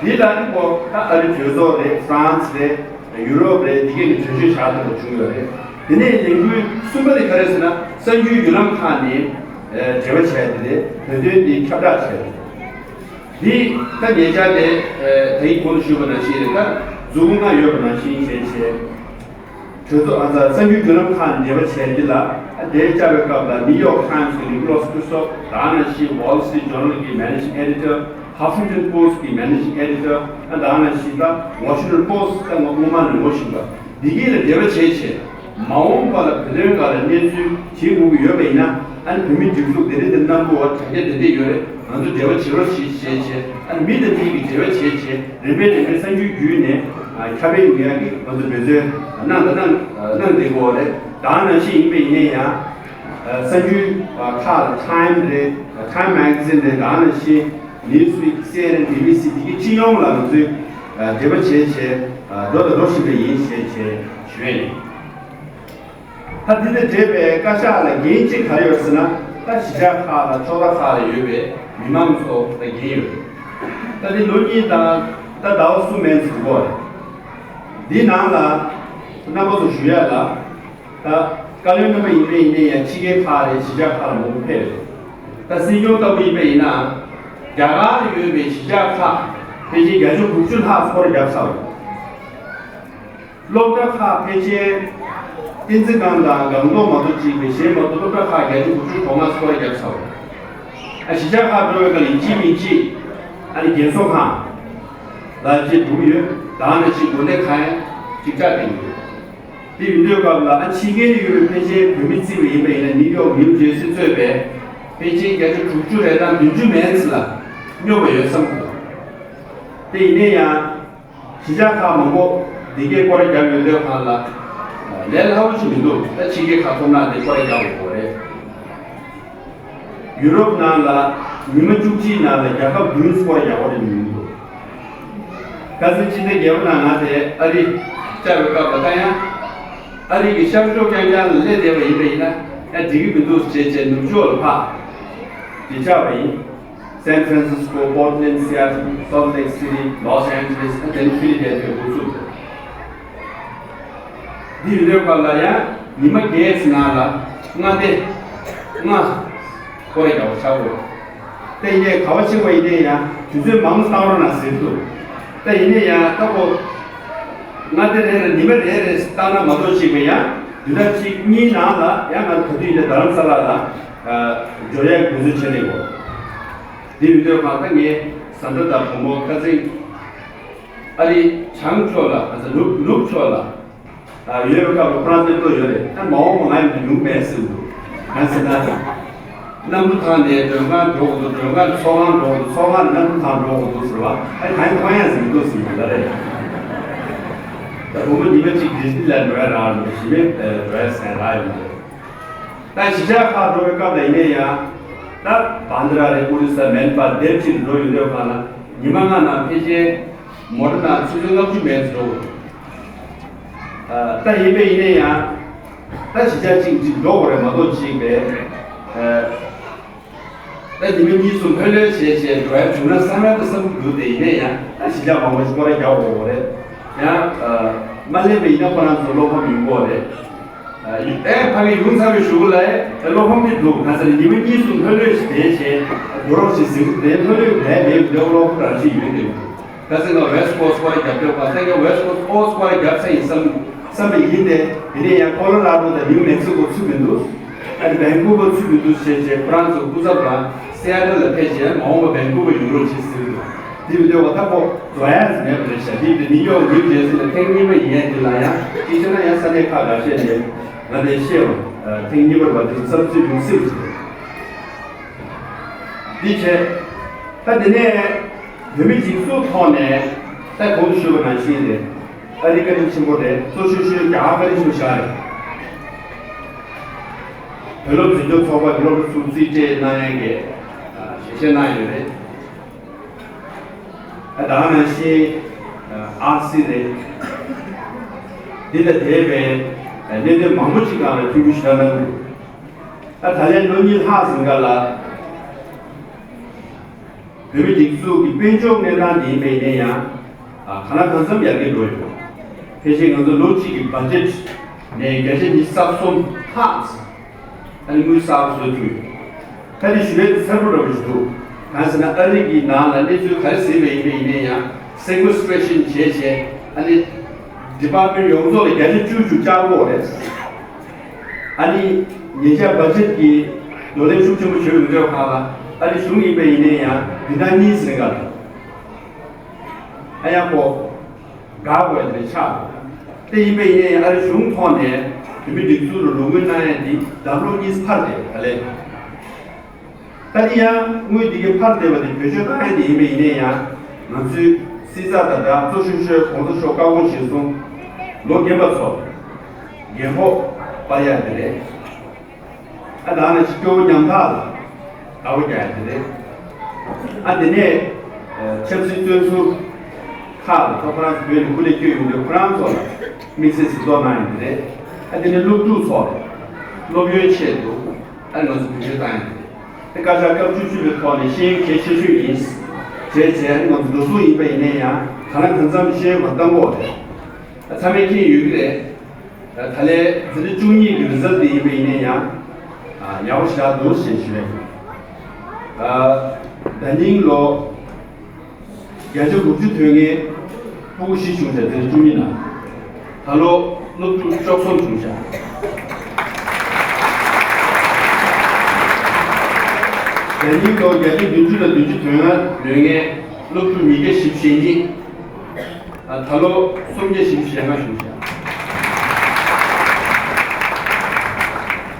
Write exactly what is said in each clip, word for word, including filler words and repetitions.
འདི་ལ་ནི་ཁོ་ད་ཨ་རི་གྲོས་ཚོགས་རེད། ཧྥ་རན་སི་རེད། ཡུ་རོབ་རེད། འདི་གས་ནས་གྲོས་ཆོད་བཞག་ཐུབ་པ་བྱུང་ཡོད་རེད། དེ་ནས་ལས་འགུལ་གསུམ་པ་དེ་ག་རེ་ཟེར་ན། གསར་འགྱུར་བརྒྱུད་ལམ་ཁག་ནས་འབྲེལ་བ་བྱས་ཏེ་རེད། བོད་དོན་འདི་ཁྱབ་བསྒྲགས་བྱས་རེད། འདི་ད་ཉེ་ཆར་དེ་ད་ཡིག་གོང་དུ་ཞུས་པ་ནང་བཞིན་རེད། ད་མཛུབ་གུ་ལྔ་ཡོད་པ་ནང་བཞིན་བྱས་བྱས། གྲོས་ཚོགས་ཨ་ཙ་གསར་འགྱུར་བརྒྱུད་ལམ་ཁག་ནས་འབྲེལ་བ་བྱས་འདི་ལ་དེ་བཅར་བའི་སྐབས་ལ་New York Times་གི་ནིག་ལོ་སི་ཁྲི་སོ། ད་ནང་བཞིན་Wall Street Journal་གི་Managing Editor། Huffington Post་གི་Managing Editor། ཨ་ད་ནང་བཞིན་ད་Washington Post་ད་ང་སྔོན་མ་ནས་ངོ་ཤེས་པ་འདི་གཉིས་ལ་འབྲེལ་བ་བྱས་བྱས། མ་འོངས་པ་ལ་བོད་དོན་སྒང་ལ་གནས་ཚུལ་བྱེད་དགོས་ཀྱི་ཡོད་པ་ཡིན་ན། ཨ་ནི་བོད་མིའི་སྒྲིག་འཛུགས་དེ་འདྲ་དེ་འདྲ་གནང་དགོས་པ་དྲ་རྒྱ་དེ་འདྲ་ཡོད་རེད། ང་ཚོ་འབྲེལ་བ་བྱེད་རོགས་ཞེས་བྱས་བྱས། ཨ་ནི་མི་དང་མི་གི་འབྲེལ་བ་བྱས་བྱས། རིམ་པས་རིམ་པས་གསར་འགྱུར་བརྒྱུད་ནས་ཨ་ཁྱབ་སྤེལ་ཡོང་ཡག་གི་ང་ཚོ་འབད་བརྩོན་གནང་དང་གནང་གནང་བསྡད་ཀྱི་ཡོད་རེད། ད་ནང་བཞིན་ཡིན་པ་ཡིན་ན་ཡང་། ཨ་གསར་འགྱུར་ཨ་ཁག་ལ་Time་རེད། Time Magazine་རེད། ད་ནང་བཞིན་Newsweek། CNN། BBC་འདི་གི་སྤྱི་ཡོངས་ལ་ང་ཚོས་ཨ་འབྲེལ་བ་བྱས་བྱས་ཨ་འགྲོ་དང་འགྲོ་བཞིན་པ་ཡིན་ཞེས་བྱས་ཞུ་ཡས་ཡིན། ད་འདི་དང་འབྲེལ་བའི་བཀའ་ཤག་ལ་འགན་གཅིག་ག་རེ་ཡོད་ཟེར་ན། ད་གཞིས་ཆགས་ཁག་དང་ཕྱོགས་མཐའ་ཁག་ལ་ཡོད་པའི་མི་མང་ཚོ་ལ་འགན་ཡོད། ད་འདི་ལོ་གཉིས་དང་ད་ཟླ་བ་གསུམ་མན་ཙམ་འགོར་བ་རེད། འདི་ནང་ལ་རྣམ་པ་ཚོ་ཞུ་ཡ་ལ། ད་བཀའ་བློན་རྣམ་པ་ཡིན་པ་ཡིན་ན་ཡང་ཕྱི་རྒྱལ་ཁག་རེད། གཞིས་ཆགས་ཁག་ལ་མང་པོ་ཕེབས་རེད། ད་སྲིད་སྐྱོང་ལྟ་བུ་ཡིན་པ་ཡིན་ན། རྒྱ་གར་ལ་ཡོད་པའི་གཞིས་ཆགས་ཁག་ཕལ་ཆེར་བརྒྱ་ཆ་དགུ་བཅུ་ལྷག་སྐོར་ར་བརྒྱབ་ཚར་བ་རེད། སློབ་གྲྭ་ཁག་ཕལ་ཆེར་བསྟན་འཛིན་སྒང་དང་སྒང་ཏོག་མ་གཏོགས་གཅིག་པའི་གཞན་མ་གཏོགས་སློབ་གྲྭ་ཁག་བརྒྱ་ཆ་དགུ་བཅུ་གོ་ལྔ་སྐོར་ར་བརྒྱབ་ཚར་བ་རེད། ཨ་གཞིས་ཆགས་ཁག་འགྲོ་བའི་སྐབས་ཡིན་གཅིག་མིན་གཅིག་ཨ་ནི་རྒན་གསོ་ཁང་ལ་ཅིག་འགྲོ་གི་ཡོད། ད་ནི་ཅིག་དགོན་སྡེ་ཁག་ཡང་ཅིག་བཅར་བསྡད་ཀྱི་ཡོད། དེ་ཡིན་དུས་སྐབས་ལ་ཨ་ཕྱི་རྒྱལ་ཡོད་པའི་ཕལ་ཆེར་བོད་མི་བརྩིས་པ་ཡིན་པ་ཡིན་ན། ནིའུ་ཡོག་ནིའུ་ཇེར་སི་གཙོས་པའི་ཕལ་ཆེར་བརྒྱ་ཆ་དྲུག་ཅུ་རེ་དང་བདུན་ཅུ་མན་ཙམ་ལ་སྙོབ་པ་ཡོད་བསམ་གྱི་འདུག་དེ་ཡིན་ན་ཡང་གཞིས་ཆགས་ཁག་མང་པོ་འདི་གའི་སྐོར་ར་བརྒྱབ་ཡོད་དུས་སྒང་ལ་ལས་སླ་པོ་ཞིག་མི་འདུག་ད་ཕྱི་རྒྱལ་ཁག་ཐོབ་ན་དེ་སྐོར་ར་བརྒྱབ་དགོས་རེད། ཡུ་རོབ་ནང་ལ་ཉི་མ་བཅུ་གཅིག་ནང་ལ་རྒྱལ་ཁབ་བདུན་སྐོར་ར་རྒྱག་པ་རེད་མི་འདུག་ཁ་སང་ཕྱི་ཟླ་བརྒྱད་པ་ནང་ང་དེ་ཨ་རི་བཅར་བའི་སྐབས་ལ་ད་ཡང་ཨ་རི་གི་ཤར་ཕྱོགས་རྐྱང་རྐྱང་ལ་སླེབས་བསྡད་པ་ཡིན་པ་ཡིན་ན་ཡང་འགྲིག་གི་མི་འདུག་ཅེས་བྱས་ནུབ་ཕྱོགས་ལ་ཕར་དེ་བཅར་བ་ཡིན། San Francisco, Portland, Seattle, Salt Lake City, Los Angeles ཨ་དེ་ནི་ཕི་ལི་ཌེལ་ཕི་ཡ་འགོ་ཚུགས་འདུག་འདི་ཡིན་དུས་སྐབས་ལ་ཡང་ཉི་མ་བརྒྱད་ཙམ་ནང་ལ་མངའ་སྡེ་ལྔ་སྐོར་ར་རྒྱག་པ་ཆགས་དགོས། ད་ཡིན་ནའི་ག་པར་ཕྱིན་པ་ཡིན་ནའི་ཡང་དུས་ཚོད་མང་པོ་བཏང་རོགས་གནང་ཟེར་འདུག་ད་ཡིན་ནའི་ཡང་ད་ཁོ་མངའ་སྡེ་རེ་རེ་ཉི་མ་རེ་རེ་བཏང་ན་མ་གཏོགས་ཅིག་པ་ཡང་བདུན་ཕྲག་གཅིག་གཉིས་ནང་ལ་ཡང་ང་ཚོ་ག་དུས་ཡིན་ནའི་རྡ་རམ་ས་ལ་ལ་འབྱོར་ཡག་དགོས་ཚུལ་བྱས་ནས་ཡོད། འདི་ཡིན་དུས་སྒང་ད་ངས་བཟའ་ཟླ་དང་བུ་མོ་ཁ་སང་ཨ་རི་བྱང་ཕྱོགས་ལ་ཨ་ནུབ་ནུབ་ཕྱོགས་ལ་ཨ་ཡོད་པའི་སྐབས་ལ་ཁོ་རང་སླེབས་འགྲོ་ཡོད་རེད། ད་མ་འོངས་པ་ང་ཡིན་ན་ཡོང་མེད་ཟེར་འདུག་གང་ཟེར་ན། གནམ་གྲུ་ཐང་ནས་མགྲོན་ཁང་འགྲོ་དགོས་འདུག་མགྲོན་ཁང་ནས་ཚོགས་ཁང་འགྲོ་དགོས་འདུག་ཚོགས་ཁང་ནས་གནམ་གྲུ་ཐང་འགྲོ་དགོས་འདུག་ཟེར་བ། ཨ་གང་ཡང་མཐོང་ཡག་ཟིན་འདུག་ཟེར་གྱི་ཡོད་རེད། ད་བུ་མོ་ཉི་མ་གཅིག་ཌི་སི་ནི་ལན་འགྲོ་ཡག་རག་འདུག་གཞི་མེད་འགྲོ་ཡག་ཟེར་རག་ཡོད་མ་རེད། ད་གཞིས་ཆགས་ཁག་འགྲོ་བའི་སྐབས་ལ་ཡིན་ན་ཡང་། ད་བྷན་དྷ་ར་རེད། ཨོ་རི་ས། མན་པ། དེབ་ཅིག་འགྲོ་ཡོང་དུས་སྒང་ལ་ཉི་མ་ལྔ་ནང་ཕལ་ཆེར་མོ་ཊ་ནང་ཆུ་ཚོད་ལྔ་བཅུ་མན་ཙམ་འགྲོ་དགོས་འདུག་ད་ཡིན་པས་ཡིན་ན་ཡང་། ད་གཞིས་ཆགས་གཅིག་གཅིག་འགྲོ་དགོས་རེད་མ་གཏོགས་གཅིག་པས། ད་ཉི་མ་གཉིས་གསུམ་ལྷོད་ལྷོད་བྱས་བྱས་འགྲོ་ཡག་བྱུང་ན་བསམ་ཡག་ཏུ་བསམ་གྱི་འདུག་དེ་ཡིན་ན་ཡང་ད་གཞིས་ཆགས་མང་པོ་ཞིག་སྐོར་ར་རྒྱག་དགོས་རེད། ཡང་། མ་སླེབས་པ་ཡིན་ན་ཁོ་རང་ཚོ་བློ་ཕམ་ཡོང་གི་རེད། ཨ་ཡུ་ཨེ་ཕ་གི་ཡོང་ཚར་བའི་གཞུག་ལ་ཨེ་བློ་ཕམ་གྱི་འདུག་གང་ཟེར་ན་ཉི་མ་གཉིས་གསུམ་ལྷོད་ལྷོད་ཞིག་བསྡད་བྱས་འགྲོ་རོགས་ཞེས་ཟེར་གྱི་འདུག་དེ་ལྷོད་ལྷོད་བསྡད་མེད་པའི་བློ་ཕམ་རང་བཞིན་ཡོད་འདུག་ག་ཟེར་ན་West Coast སྐོར་ར་རྒྱབ་འདོད་པ་ད་ཀྱང་West Coast all སྐོར་ར་རྒྱབ་ཚར་ཡིན་བསམ་བསམ་པ་ཡིན་ཏེ། དེ་ནས་ཡང་ཀོ་ལོ་ར་ཌོ་དང་ནིའུ་མེག་སི་ཀོ་ཚུད་མི་འདུག་ཨ་ནི་བན་ཀུ་ཝར་ཚུད་མི་འདུག་ཞེས་བྱས་ཁོ་རང་ཚོ་སྐུ་ཚབ་ལ་སི་ཨེ་ཊལ་ལ་ཕེབས་རྗེས་མ་འོངས་པ་བན་ཀུ་ཝར་ཡོང་རོགས་ཞེས་ཟེར་གྱི་འདུག་དེ་མི་འདོད་པ་ད་ཁོ་འགྲོ་ཡག་མེད་པ་རེད་ཤག་དེ་དེ་ནིའུ་ཡོག་ནིའུ་ཇེར་སི་ལ་ཐེངས་གཉིས་པ་ཡིན་ཡག་དེ་ལ་ཡང་གཅིག་བྱས་ན་ཡང་ས་གནས་ཁག་འགའ་ཤས་ནས་ང་དེ་ཤེས་པ་ཐེངས་གཉིས་པར་བ་དེ་ཚོ་ཚབ་ཚུད་ཡོང་སྲིད་པ་ཞིག་རེད། འདི་བྱས། ད་དེ་ནས་བོད་མི་སྒྲིག་འཛུགས་ཐོག་ནས་ད་གོང་དུ་ཞུས་པ་ནང་བཞིན་རེད། ཨ་རི་བཀའ་དྲིན་ཆེན་པོ་རེད། གཙོ་ཤོས་ཤོས་རྒྱ་གར་བཀའ་དྲིན་ཆེན་པོ་ཞིག་རེད། བོད་སློབ་འཛིན་སྐྱོང་ཚོགས་པ་གི་སློབ་གྲྭ་ཚུར་རྩིས་སྤྲད་གནང་ཡག་གི་ཞལ་བཞེས་གནང་ཡོད་རེད། ཨ་ད་ག་ནང་བཞིན་ཨར་སི་རེད། འདི་ལ་དེ་བས་གནད་དོན་མང་པོ་ཅིག་སྒང་ལ་ཐུགས་ཁུར་ཞེ་དྲག་གནང་འདུག་ཨ་ད་ལན་ལོ་གཉིས་ལྷག་ཟིན་ག་ལ། བོད་མི་སྒྲིག་འཛུགས་ཀྱི་དཔལ་འབྱོར་གནས་སྟངས་དེ་ཡིན་པ་ཡིན་ན་ཡང་། ཨ། གང་ལ་གང་འཚམ་ཡར་རྒྱས་འགྲོ་ཡོད། ཕལ་ཆེར་ང་ཚོ་ལོ་གཅིག་གི་བ་ཇེཊ་ནས་བརྒྱ་ཆ་ཉི་ཤུ་རྩ་གསུམ་ལྷག་ཨ་ནི་དངུལ་གསར་པ་བཟོ་ཐུབ་ཡོད། ད་ནི་ཞུ་ཡས་དེ་གསལ་པོ་འདྲ་པོ་ཞིག་འདུག་གང་ཟེར་ན་ཨ་རི་གི་ནང་ལ་གནས་ཚུལ་ག་རེ་ཟིན་པ་ཡིན་པ་ཡིན་ན་ཡང་སེ་ཀུ་སི་ཊེ་ཤན་བྱས་བྱས་ཨ་ནི་ཌི་པཱར་ཊི་མེན་ཊི་ཡོངས་རྫོགས་ལ་བརྒྱ་ཆ་བཅུ་བཅུ་བཅག་དགོས་རེད། ཨ་ནི་ཉེ་ཆར་བ་ཇེཊ་ཀྱི་བགྲོ་གླེང་ཤུགས་ཆེན་པོ་བྱོས་ཡོང་དུས་ཁག་ལ་ཨ་ནི་གཞུང་ཡིན་པ་ཡིན་ན་ཡང་བདུན་ཕྲག་གཉིས་ཟིན་ག་ལ་ཨ་ཡག་པོ། དགག་དགོས་དེ་ཆགས་འདུག་དེ་ཡིན་པ་ཡིན་ན་ཡང་ཨ་རི་གཞུང་ཐོག་ནས་བོད་མི་སྒྲིག་འཛུགས་ལ་རོགས་དངུལ་གནང་ཡ་འདི་ཟླ་ལོ་གཉིས་འཕར་ཏེ་ག་ལེ། ད་དེ་ཡང་དངུལ་འདི་གའི་འཕར་བསྡད་པ་དེ་བེད་སྤྱོད་གཏོང་ཡ་དེ་ཡིན་པ་ཡིན་ན་ཡང་ང་ཚོའི་སྲིད་ཚབ་དང་སྦྲགས་གཙོ་ཤོས་ཤོས་གོང་ས་མཆོག་བཀའ་དགོངས་གཞིར་བཟུང་ལོ་རྒན་པ་ཚོ་རྒན་ཕོགས་སྤར་ཡ་དེ་རེད། ཨ་ད་ནི་སྐྱོ་བོ་ཉམ་ཐག་ལ་དགའ་བོ་རྒྱག་ཡ་དེ་རེད། ཨ་དེ་ནས་ཆབ་སྲིད་བཙོན་ཟུར་ཁག་ལ་ཐོག་ཁོ་རང་ཚོ་བོད་ནས་སྐུ་ལས་བསྐྱོན་ཡོང་དུས་ཁོ་རང་ཚོ་ལ་དམིགས་བསལ་གཟིགས་རྟོག་གནང་ཡ་དེ་རེད། ཨ་དེ་ནས་སློབ་ཕྲུག་ཚོ་ལ་སློབ་ཡོན་ཆེད་དུ་ཨ་ང་ཚོ་བེད་སྤྱོད་བཏང་ཡ་དེ་རེད། དེ་བཀའ་ཤག་སྐབས་བཅུ་བཅུ་པའི་ཐོག་ནས་ཤེས་ཡོན་གལ་ཆེ་ཤོས་ཡིན། བྱས་བྱས་ང་ཚོ་འགྲོ་སོང་ཡིན་པ་ཡིན་ན་ཡང་གང་ལ་གང་འཚམ་ཤེས་ཡོན་མ་བཏང་གོ་རེད། ཨ་ཚང་མས་མཁྱེན་ཡོད་ཀྱི་རེད། ད་ལན་འཛིན་གྲྭ་བཅུ་གཉིས་ཀྱི་རི་ཛལ་དེ་ཡིན་པ་ཡིན་ན་ཡང་ཡག་པོ་ཞེ་དྲག་འདུག་ཞེས་ཞུ་ཡ་ཡིན། ད་ནིང་ལོ་བརྒྱ་ཆ་དགུ་བཅུ་ཐོན་མཁན་སྤུ་གུ་བཞི་བྱུང་ཤག་འཛིན་གྲྭ་བཅུ་གཉིས་ནང་། ད་ལོ་སློབ་ཕྲུག་བཅུ་གསུམ་བྱུང་ཤག་ད་ནིང་ལོ་བརྒྱ་ཆ་བདུན་ཅུ་ལ་བདུན་ཅུ་དོན་ལྔ་ལོན་མཁན་སློབ་ཕྲུག་ཉིས་བརྒྱ་བཞི་བཅུ་ཞེ་གཉིས། ད་ལོ་སུམ་བརྒྱ་བཞི་བཅུ་ཞེ་ལྔ་བྱུང་ཤག་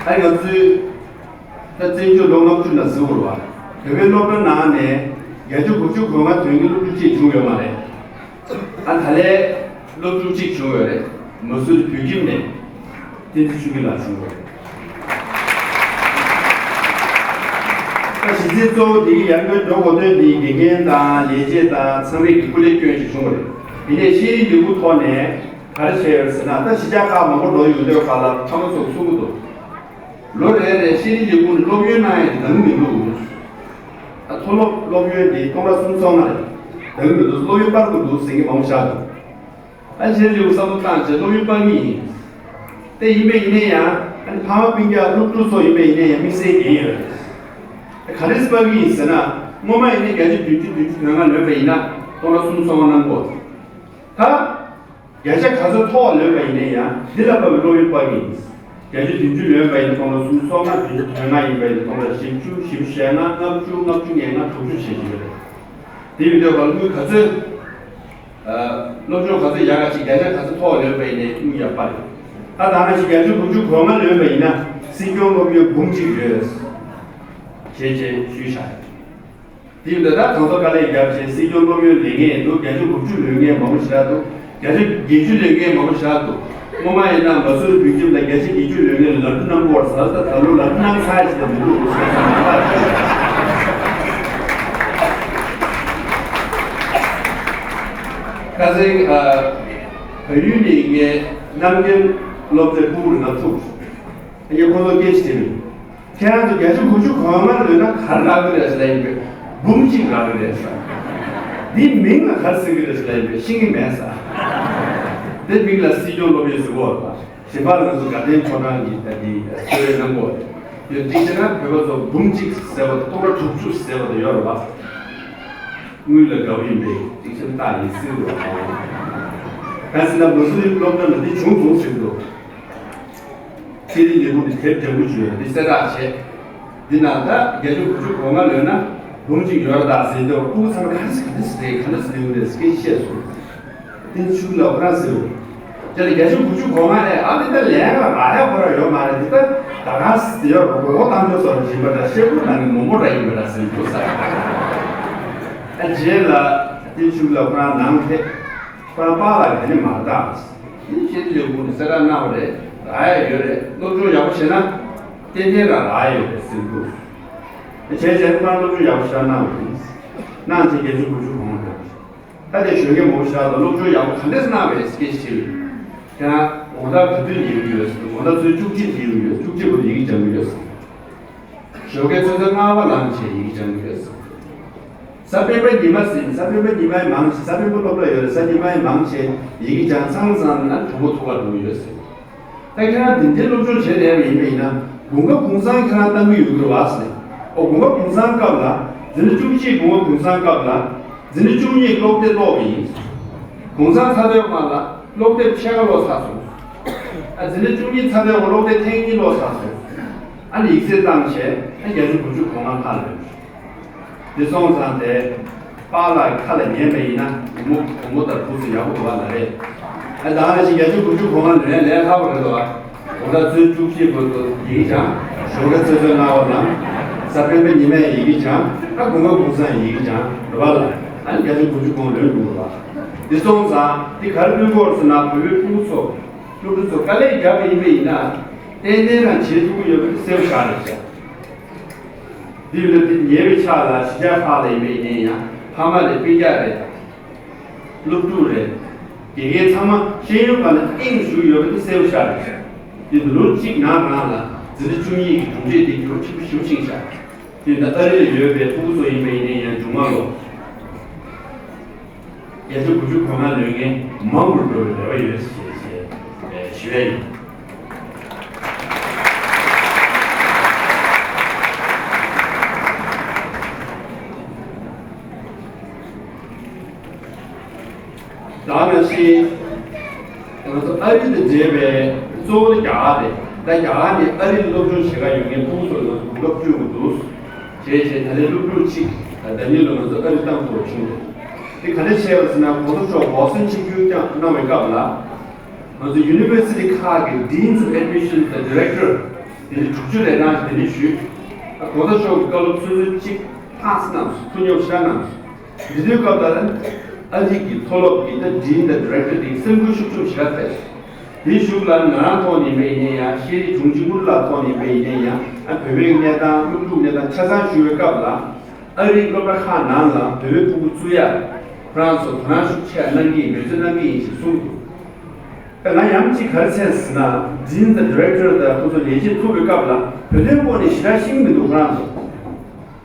ཨ་ང་ཚོའི་ད་བཙན་བྱོལ་ལོ་ལྔ་བཅུ་ལ་ཟེར་བ་རེད་བ། བོད་པའི་སློབ་གྲྭ་ནང་ནས་བརྒྱ་ཆ་དགུ་བཅུ་གོ་ལྔ་ཐོན་གྱི་སློབ་ཕྲུག་གཅིག་བྱུང་ཡོད་མ་རེད། ཨ་ད་ལན་སློབ་ཕྲུག་གཅིག་བྱུང་ཡོད་རེད། མ་སུ་རི་བོད་ཁྱིམ་ནས་བསྟན་འཛིན་ཆོས་སྐྱིད་ལགས་བྱུང་ཡོད་རེད། ད་གཞི་རྩའི་གཙོ་བོ་དེ་གི་ཡར་སྔོན་འགྲོ་འགོ་སྟོན་དེའི་དགེ་རྒན་དང་ལས་བྱེད་དང་ཚང་མས་ཀྱི་སྐུ་ལས་བསྐྱོན་ཞིག་བྱུང་བ་རེད། དེ་ནས་ཤེས་རིག་ལས་ཁུངས་ཐོག་ནས་ག་རེ་བྱས་ཡོད་ཟེར་ན། ད་གཞིས་ཆགས་ཁག་མང་པོ་འགྲོ་ཡོང་དུས་ག་ལ་ཕ་མ་ཚོ་གསུང་གི་འདུག་ལོ་རེ་རེ་ཤེས་རིག་ལས་ཁུངས་ནས་སློབ་ཡོན་གནང་ཡས་དེ་འདང་མི་འདུག་ཨ་མཐོ་སློབ་སློབ་ཡོན་དེ་སྟོང་ཕྲག་གསུམ་སོང་ན་རེད། འདང་མི་འདུག་སློབ་ཡོན་སྤར་དགོས་འདུག་ཟེར་མཁན་མང་པོ་ཤར་འདུག་ཨ་ནི་ཁྱེད་རང་ཚོས་བསམ་བློ་བཏང་བྱས་སློབ་ཡོན་སྤར་གྱི་ཡིན། དེ་ཡིན་པས་ཡིན་ན་ཡང་ཨ་ནི་ཕ་མ་སྤུན་ཀྱག་སློབ་ཕྲུག་ཚོ་ཡིན་པས་ཡིན་ན་ཡང་དམིགས་བསལ་འགན་ཡོད་རེད། ག་རེ་སྤར་གྱི་ཡིན་ཟེར་ན། སྔོན་མ་ཡིན་ན་བརྒྱ་ཆ་བདུན་ཅུ་བདུན་ཅུ་དོན་ལྔ་ལོན་པ་ཡིན་ན་སྟོང་ཕྲག་གསུམ་སོང་བ་གནང་དགོས། ད་བརྒྱ་ཆ་ག་ཚོད་མཐོ་བ་ལོན་པ་ཡིན་ན་ཡང་འདི་ལ་དཔག་པའི་སློབ་ཡོན་སྤར་གྱི་ཡིན། བརྒྱ་ཆ་བདུན་ཅུ་ལོན་པ་ཡིན་ན་སྟོང་ཕྲག་གསུམ་སོང་ན། བདུན་ཅུ་དོན་ལྔ་ཡིན་པ་ཡིན་ན་སྟོང་ཕྲག་བཞི་བཅུ། བཞི་བཅུ་ཞེ་ལྔ། ལྔ་བཅུ། ལྔ་བཅུ་ང་ལྔ། དྲུག་ཅུ་བྱེད་ཀྱི་ཡོད་རེད། དེ་ཡིན་དུས་ག་ལ་དངུལ་ག་ཚོད། ཨ། སློབ་སྦྱོང་ག་ཚོད་ཡག་ག་ཅིག་བརྒྱ་ཆ་ག་ཚོད་མཐོ་བ་ལོན་པ་ཡིན་ནའི་དངུལ་ཡག་པ་རེད། ད་ད་ནང་བཞིན་བརྒྱ་ཆ་དགུ་བཅུ་གོ་ལྔ་ལོན་པ་ཡིན་ན་སྲིད་སྐྱོང་སློབ་ཡོན་འབུམ་གཅིག་ཡོད། ཞེས་བྱས་ཞུས་བཞག་དེ་ཡིན་དུས་ད་གང་ཟག་དཀའ་ལས་བརྒྱབ་བྱས་སྲིད་སྐྱོང་སློབ་ཡོན་ལེན་མཁན་འདུག་བརྒྱ་ཆ་དགུ་བཅུ་ལོན་མཁན་མང་པོ་ཞེ་དྲག་འདུག་བརྒྱ་ཆ་བརྒྱད་ཅུ་ལོན་མཁན་མང་པོ་ཞེ་དྲག་འདུག་སྔོན་མ་ཡིན་ན་མ་སུ་རི་བོད་ཁྱིམ་ལ་བརྒྱ་ཆ་བརྒྱད་ཅུ་ལོན་མཁན་ལ་ལམ་འགྲོ་གནང་དགོས་པ་རེད་ཟེར། ད་ད་ལོ་ལམ་འགྲོ་གནང་ཚར་ཞིག་ལ་མི་འདུག་ཟེར་ཟེར་ནས་ད་ཁ་སང་ཨ་བལ་ཡུལ་ནས་ངའི་རྣམ་རྒྱལ་སློབ་གྲྭའི་སྤུ་གུ་རེ་ང་ཐུག་ངས་ཁོ་ཚོ་སྐད་ཆ་དྲིས་པ་ཡིན། ཁྱེད་རང་ཚོ་བརྒྱ་ཆ་དགུ་བཅུ་གོ་ལྔ་ལོན་ན་ག་རེ་རག་གི་རེད་ཟེར་ལབ་ཡིན་པས། འབུམ་གཅིག་རག་གི་རེད་ཟེར། འདིའི་མིང་ལ་ག་རེ་ཟེར་གི་རེད་ཟེར་ལབ་ཡིན་པས། ཤེས་ཀྱི་མེད་ཟེར། འདི་མིང་ལ་སྲིད་སྐྱོང་སློབ་ཡོན་ཟེར་གོ་རེད་པ། གཞན་པ་ལ་ང་ཚོ་དགའ་ལྡན་ཕོ་བྲང་གི་ད་འདི་གསོལ་བའི་གནང་གོ་རེད། ཡོད་འདི་བྱས་ན་བོད་པ་ཚོ་འབུམ་གཅིག་ཟེར་བ་དང་སྟོང་ཕྲག་དྲུག་ཅུ་ཟེར་བ་དང་ཡོད་རེད་པ། དངུལ་ལ་དགའ་བོ་ཡིན་པས་འདི་བྱས་ན་རྟགས་ཡིན་སྲིད་རེད་པ། གང་ཟེར་ན་མ་སུ་རི་སློབ་གྲྭ་ལ་འདི་བྱུང་སོང་ཟེར་གི་འདུག་ཤེས་རིག་ལས་ཁུངས་ནས་དེབ་དྲང་པོ་བྱོས་འདི་གསལ་བསྒྲགས་བྱས། འདི་ན་ད་བརྒྱད་ཅུ་དགུ་བཅུ་གོ་ལྔ་ལོན་ན་འབུམ་གཅིག་ཡོད་རེད་ད་ཟེར་དུས་སྤུ་གུ་ཚང་མ་ག་འདྲ་ཟེར་ག་འདྲ་ཟེར་ག་འདྲ་ཟེར་ཡོང་རེད་སྐད་ཆ་བཤད་སོང་། དེ་ནི་ཆུ་ལ་ཁོ་རང་ཟེར་བ། དེ་ལ་བརྒྱད་ཅུ་དགུ་བཅུ་གོ་ལྔ་ཨེ་ཨ་ནི་ད་ལན་ལ་རག་ཡ་ཁོ་རང་ཡོད་མ་རེད་འདི་ད་ད་ག་ཟེར་ཡོད་རེད་མགོ་སྐོར་བཏང་ཆོག་སོགས་རེད་ཡིན་པ་འདྲ་ཤེལ་སྒོ་ནང་གི་མོན་པོ་འདྲ་ཡིན་པ་འདྲ་ཟེར་འདུག་ས། ཨ་རྗེས་ལ་དེ་ཆུ་ལ་ཁོ་རང་ནང་ཐེབས། ཁོ་རང་པཱ་ལགས་དེ་ནི་མ་བཏང་། དེ་ཤེས་རིག་ལས་ཁུངས་ནས་གསལ་བསྒྲགས་གནང་བ་རེད། རག་ཡ་ཡོད་རེད། སློབ་སྦྱོང་ཡག་པོ་བྱས་ན་ཏན་ཏན་རང་རག་ཡ་ཡོད་རེད་ཟེར་འདུག་བྱས་བྱས་ཁོ་རང་སློབ་སྦྱོང་ཡག་པོ་ཞེ་དྲག་གནང་བ་རེད། གནང་བྱས་བརྒྱད་ཅུ་དགུ་བཅུ་གོ་ལྔ་ཐོན། ད་དེ་ཞོགས་ཀས་མང་པོ་ཞེ་དྲག་དང་སློབ་སྦྱོང་ཡག་པོ་ག་འདྲས་གནང་བས་སྐད་ཆ་དྲིས་ཡོད། ཁྱེད་རང་དགོང་དག་ག་དུས་ཡོང་གི་ཡོད་ཟེར། དགོང་དག་ཆུ་ཚོད་བཅུ་གཅིག་ལ་ཡོང་གི་ཡོད། བཅུ་གཅིག་བར་དུ་ཡི་གེ་སྦྱང་གི་ཡོད་ཟེར། ཞོགས་ཀས་ཆུ་ཚོད་ལྔ་པ་ལངས་བྱས་ཡི་གེ་སྦྱང་གི་ཡོད་ཟེར། གཟའ་སྤེན་པ་ཉི་མ་ཟིན། གཟའ་སྤེན་པ་ཉི་མ་མང་ཆེ། གཟའ་སྤེན་པ་སློབ་གྲྭ་ཡོད་རེད། གཟའ་ཉི་མ་མང་ཆེ་ཡི་གེ་སྦྱང་ཚང་ཚང་ན་གྲོགས་པོ་ཐུག་པ་འགྲོ་གི་ཡོད་ཟེར། ད་ཁྱེད་རང་དེ་འདྲའི་སློབ་སྦྱོང་བྱས་ནས་ཡིན་པ་ཡིན་ན། དགུན་ཁ་གུང་སེང་ཁྱེད་རང་གཏང་གི་ཡོད་ཀྱི་རེད་བ་ཟེར། ཨོ། དགུན་ཁ་གུང་སེང་སྐབས་ལ། འཛིན་གྲྭ་བཅུ་གཅིག་དགུན་ཁ་གུང་སེང་སྐབས་ལ། འཛིན་གྲྭ་བཅུ་གཉིས་སློབ་དེབ་ཀློག་གི་ཡིན། གུང་སེང་ཚར་དུས་སྔ་ལ་སློབ་དེབ་ཕྱེད་ཀ་ཀློག་ཚར་སོང་། ཨ། འཛིན་གྲྭ་བཅུ་གཉིས་ཚར་དུས་སློབ་དེབ་ཐེངས་གཉིས་ཀློག་ཚར་སོང་། ཨ་ནི་ཡིག་ཚད་བཏང་བྱས། ཨ། བརྒྱད་ཅུ་དགུ་ཅུ་གོང་ལ་ལྷག་ལོས། དེ་སོང་ཙང་དེ་པཱ་ལགས་ཁ་ལ་ཉན་པ་ཡིན་ན་བུ་མོ་བུ་མོ་དང་བུ་ཚོ་ཡག་པོ་འདུག་བ་ལ་རེད། ཨ། ད་ང་ཞིག་བརྒྱད་ཅུ་དགུ་ཅུ་གོང་ལ་ལོན་ལས་ལྷག་པ་རེད་འདུག་བ། དགུན་ཁ་ཚོུད་བཅུ་གཅིག་བར་དུ་ཡི་གེ་སྦྱང་། ཞོགས་ཀ་ཚོད་ཚོད་སྔ་བ་ལངས། གཟའ་སྤེན་པ་ཉི་མས་ཡི་གེ་སྦྱང་། ཨ། དགུན་ཁ་གུང་སེང་ཡི་གེ་སྦྱང་འདུག་བ་ལ། ཨ་ནི་བརྒྱད་ཅུ་དགུ་ཅུ་གོང་ལོན་འདུག་བ། དེ་སོང་ཙང་དེ་ག་རེ་སྐུལ་དགོས་ཟེར་ན། བོད་པའི་ཕྲུ་གུ་ཚོ་སློབ་ཕྲུག་ཚོ་དཀའ་ལས་རྒྱག་པ་ཡིན་པ་ཡིན་ན། ཏན་ཏན་རང་བྱེད་ཐུབ་ཀྱི་ཡོད་པ་དེ་གསལ་པོ་ཞིག་རེད་ཤག་འདི་ལ་དེ་ཉེ་བའི་ཆར་ལ་གཞིས་ཆགས་ཁག་ལ་ཡིན་པ་ཡིན་ན་ཡང་། ཕ་མ་རེད། སྤུན་ཀྱག་རེད། སློབ་ཕྲུག་རེད། དགེ་རྒན་ཚང་མ་ཤེས་ཡོན་སྒང་ལ་གཏིང་ཞུགས་ཡོད་པ་དེ་གསལ་པོ་ཞིག་རེད། དེ་ལོ་གཅིག་ནང་རང་ལ་འཛིན་གྲྭ་བཅུ་གཉིས་ཀྱི་གྲུབ་འབྲས་དེ་འགྱུར་བ་ཆེན་པོ་ཞེ་པོ་ཕྱིན་ཤག་དེ་ད་ཨ་རི་ལ་ཡོད་པའི་ཕྲུ་གུ་ཚོ་ཡིན་པ་ཡིན་ན་ཡང་། མཇུག་མ་ལོ་བརྒྱད་ཅུ་དགུ་ཅུ་གོང་ལ་ལོན་མཁན་མང་རུ་འགྲོ་བའི་རེ་བ་ཡོད་ཅེས་ཞུ་ཡ་ཡིན། ད་ནང་བཞིན་ང་ཚོ་ཨ་རི་དང་འབྲེལ་བའི་གཙོ་བོ་ནི་རྒྱ་གར་རེད། ད་རྒྱ་གར་ནས་ཨ་རི་ལ་སློབ་སྦྱོང་བྱེད་ག་ཡོང་མཁན་ཕྲུ་གུ་ཚོ་ལ་ང་ཚོ་གོ་སྐབས་སྤྲོད་དགོས་འདུག་ཅེས་བྱས། ད་ལན་སློབ་ཕྲུག་གཅིག་ཟླ་ཉིན་ལ་ང་ཚོ་ཨ་རི་གཏང་ཐུབ་པ་བྱུང་འདུག་དེ་ག་འདྲ་བྱས་པ་ཟེར་ན། གོང་ས་མཆོག་བོ་སི་ཊོན་ཆིབས་བསྒྱུར་བསྐྱངས་གནང་བའི་སྐབས་ལ། ང་ཚོ་ཡུ་ནི་ཝར་སི་ཊི་ཁག་གི་ཌིན་སི་ཨེཌ་མི་ཤན་དང་ཌི་རེག་ཊར་དེ་འདྲ་དྲུག་ཅུ་རེ་གྲངས་ཤིག་དེ་འདྲ་ཞུས། ཨ། གོང་ས་མཆོག་གི་བཀའ་སློབ་ཆུ་ཚོད་གཅིག་ཕངས་གནང་སོང་། ཐུགས་ཉམས་ཞེ་དྲག་གནང་སོང་། དེ་དུས་སྐབས་ལ་ཨ་རི་གི་མཐོ་སློབ་ཀྱི་ད་ཌིན་དང་ཌི་རེག་ཊར་དེ་སེམས་འགུལ་ཤུགས་ཆེན་པོ་ཞེ་དྲག་ཐེབས་སོང་། དེའི་གཞུག་ལ་ང་རང་ཐོག་ནས་ཡིན་པ་ཡིན་ན་ཡང་། ཤེས་རིག་དྲུང་ཆེ་དངུལ་ལགས་ཐོག་ནས་ཡིན་པ་ཡིན་ན་ཡང་། ཨ། བོད་པའི་གནས་སྟངས། སློབ་ཕྲུག་གནས་སྟངས་ཆ་ཚང་ཞུ་བའི་སྐབས་ལ། ཨ་རིའི་སློབ་གྲྭ་ཁག་ནང་ལ་བོད་པའི་ཕྲུ་གུ་བཙུགས་ཡ་ཁོ་རང་ཚོ་དོ་སྣང་ཤུགས་ཆེ་གནང་གི་ཡིན། འབད་བརྩོན་གནང་གི་ཡིན་ཞེས་གསུངས་འདུག་ད་ང་ཡང་གཅིག་ག་རེ་མཚོན་ཟེར་ན། ཌིན་དང་ཌི་རེག་ཊར་དང་ཁོ་ཚོ་ལས་བྱེད་ཐུག་པའི་སྐབས་ལ་བོད་དོན་སྐོར་ནས་ཞེ་དྲག་ཤེས་ཀྱི་མི་འདུག་ཁོ་རང་ཚོ།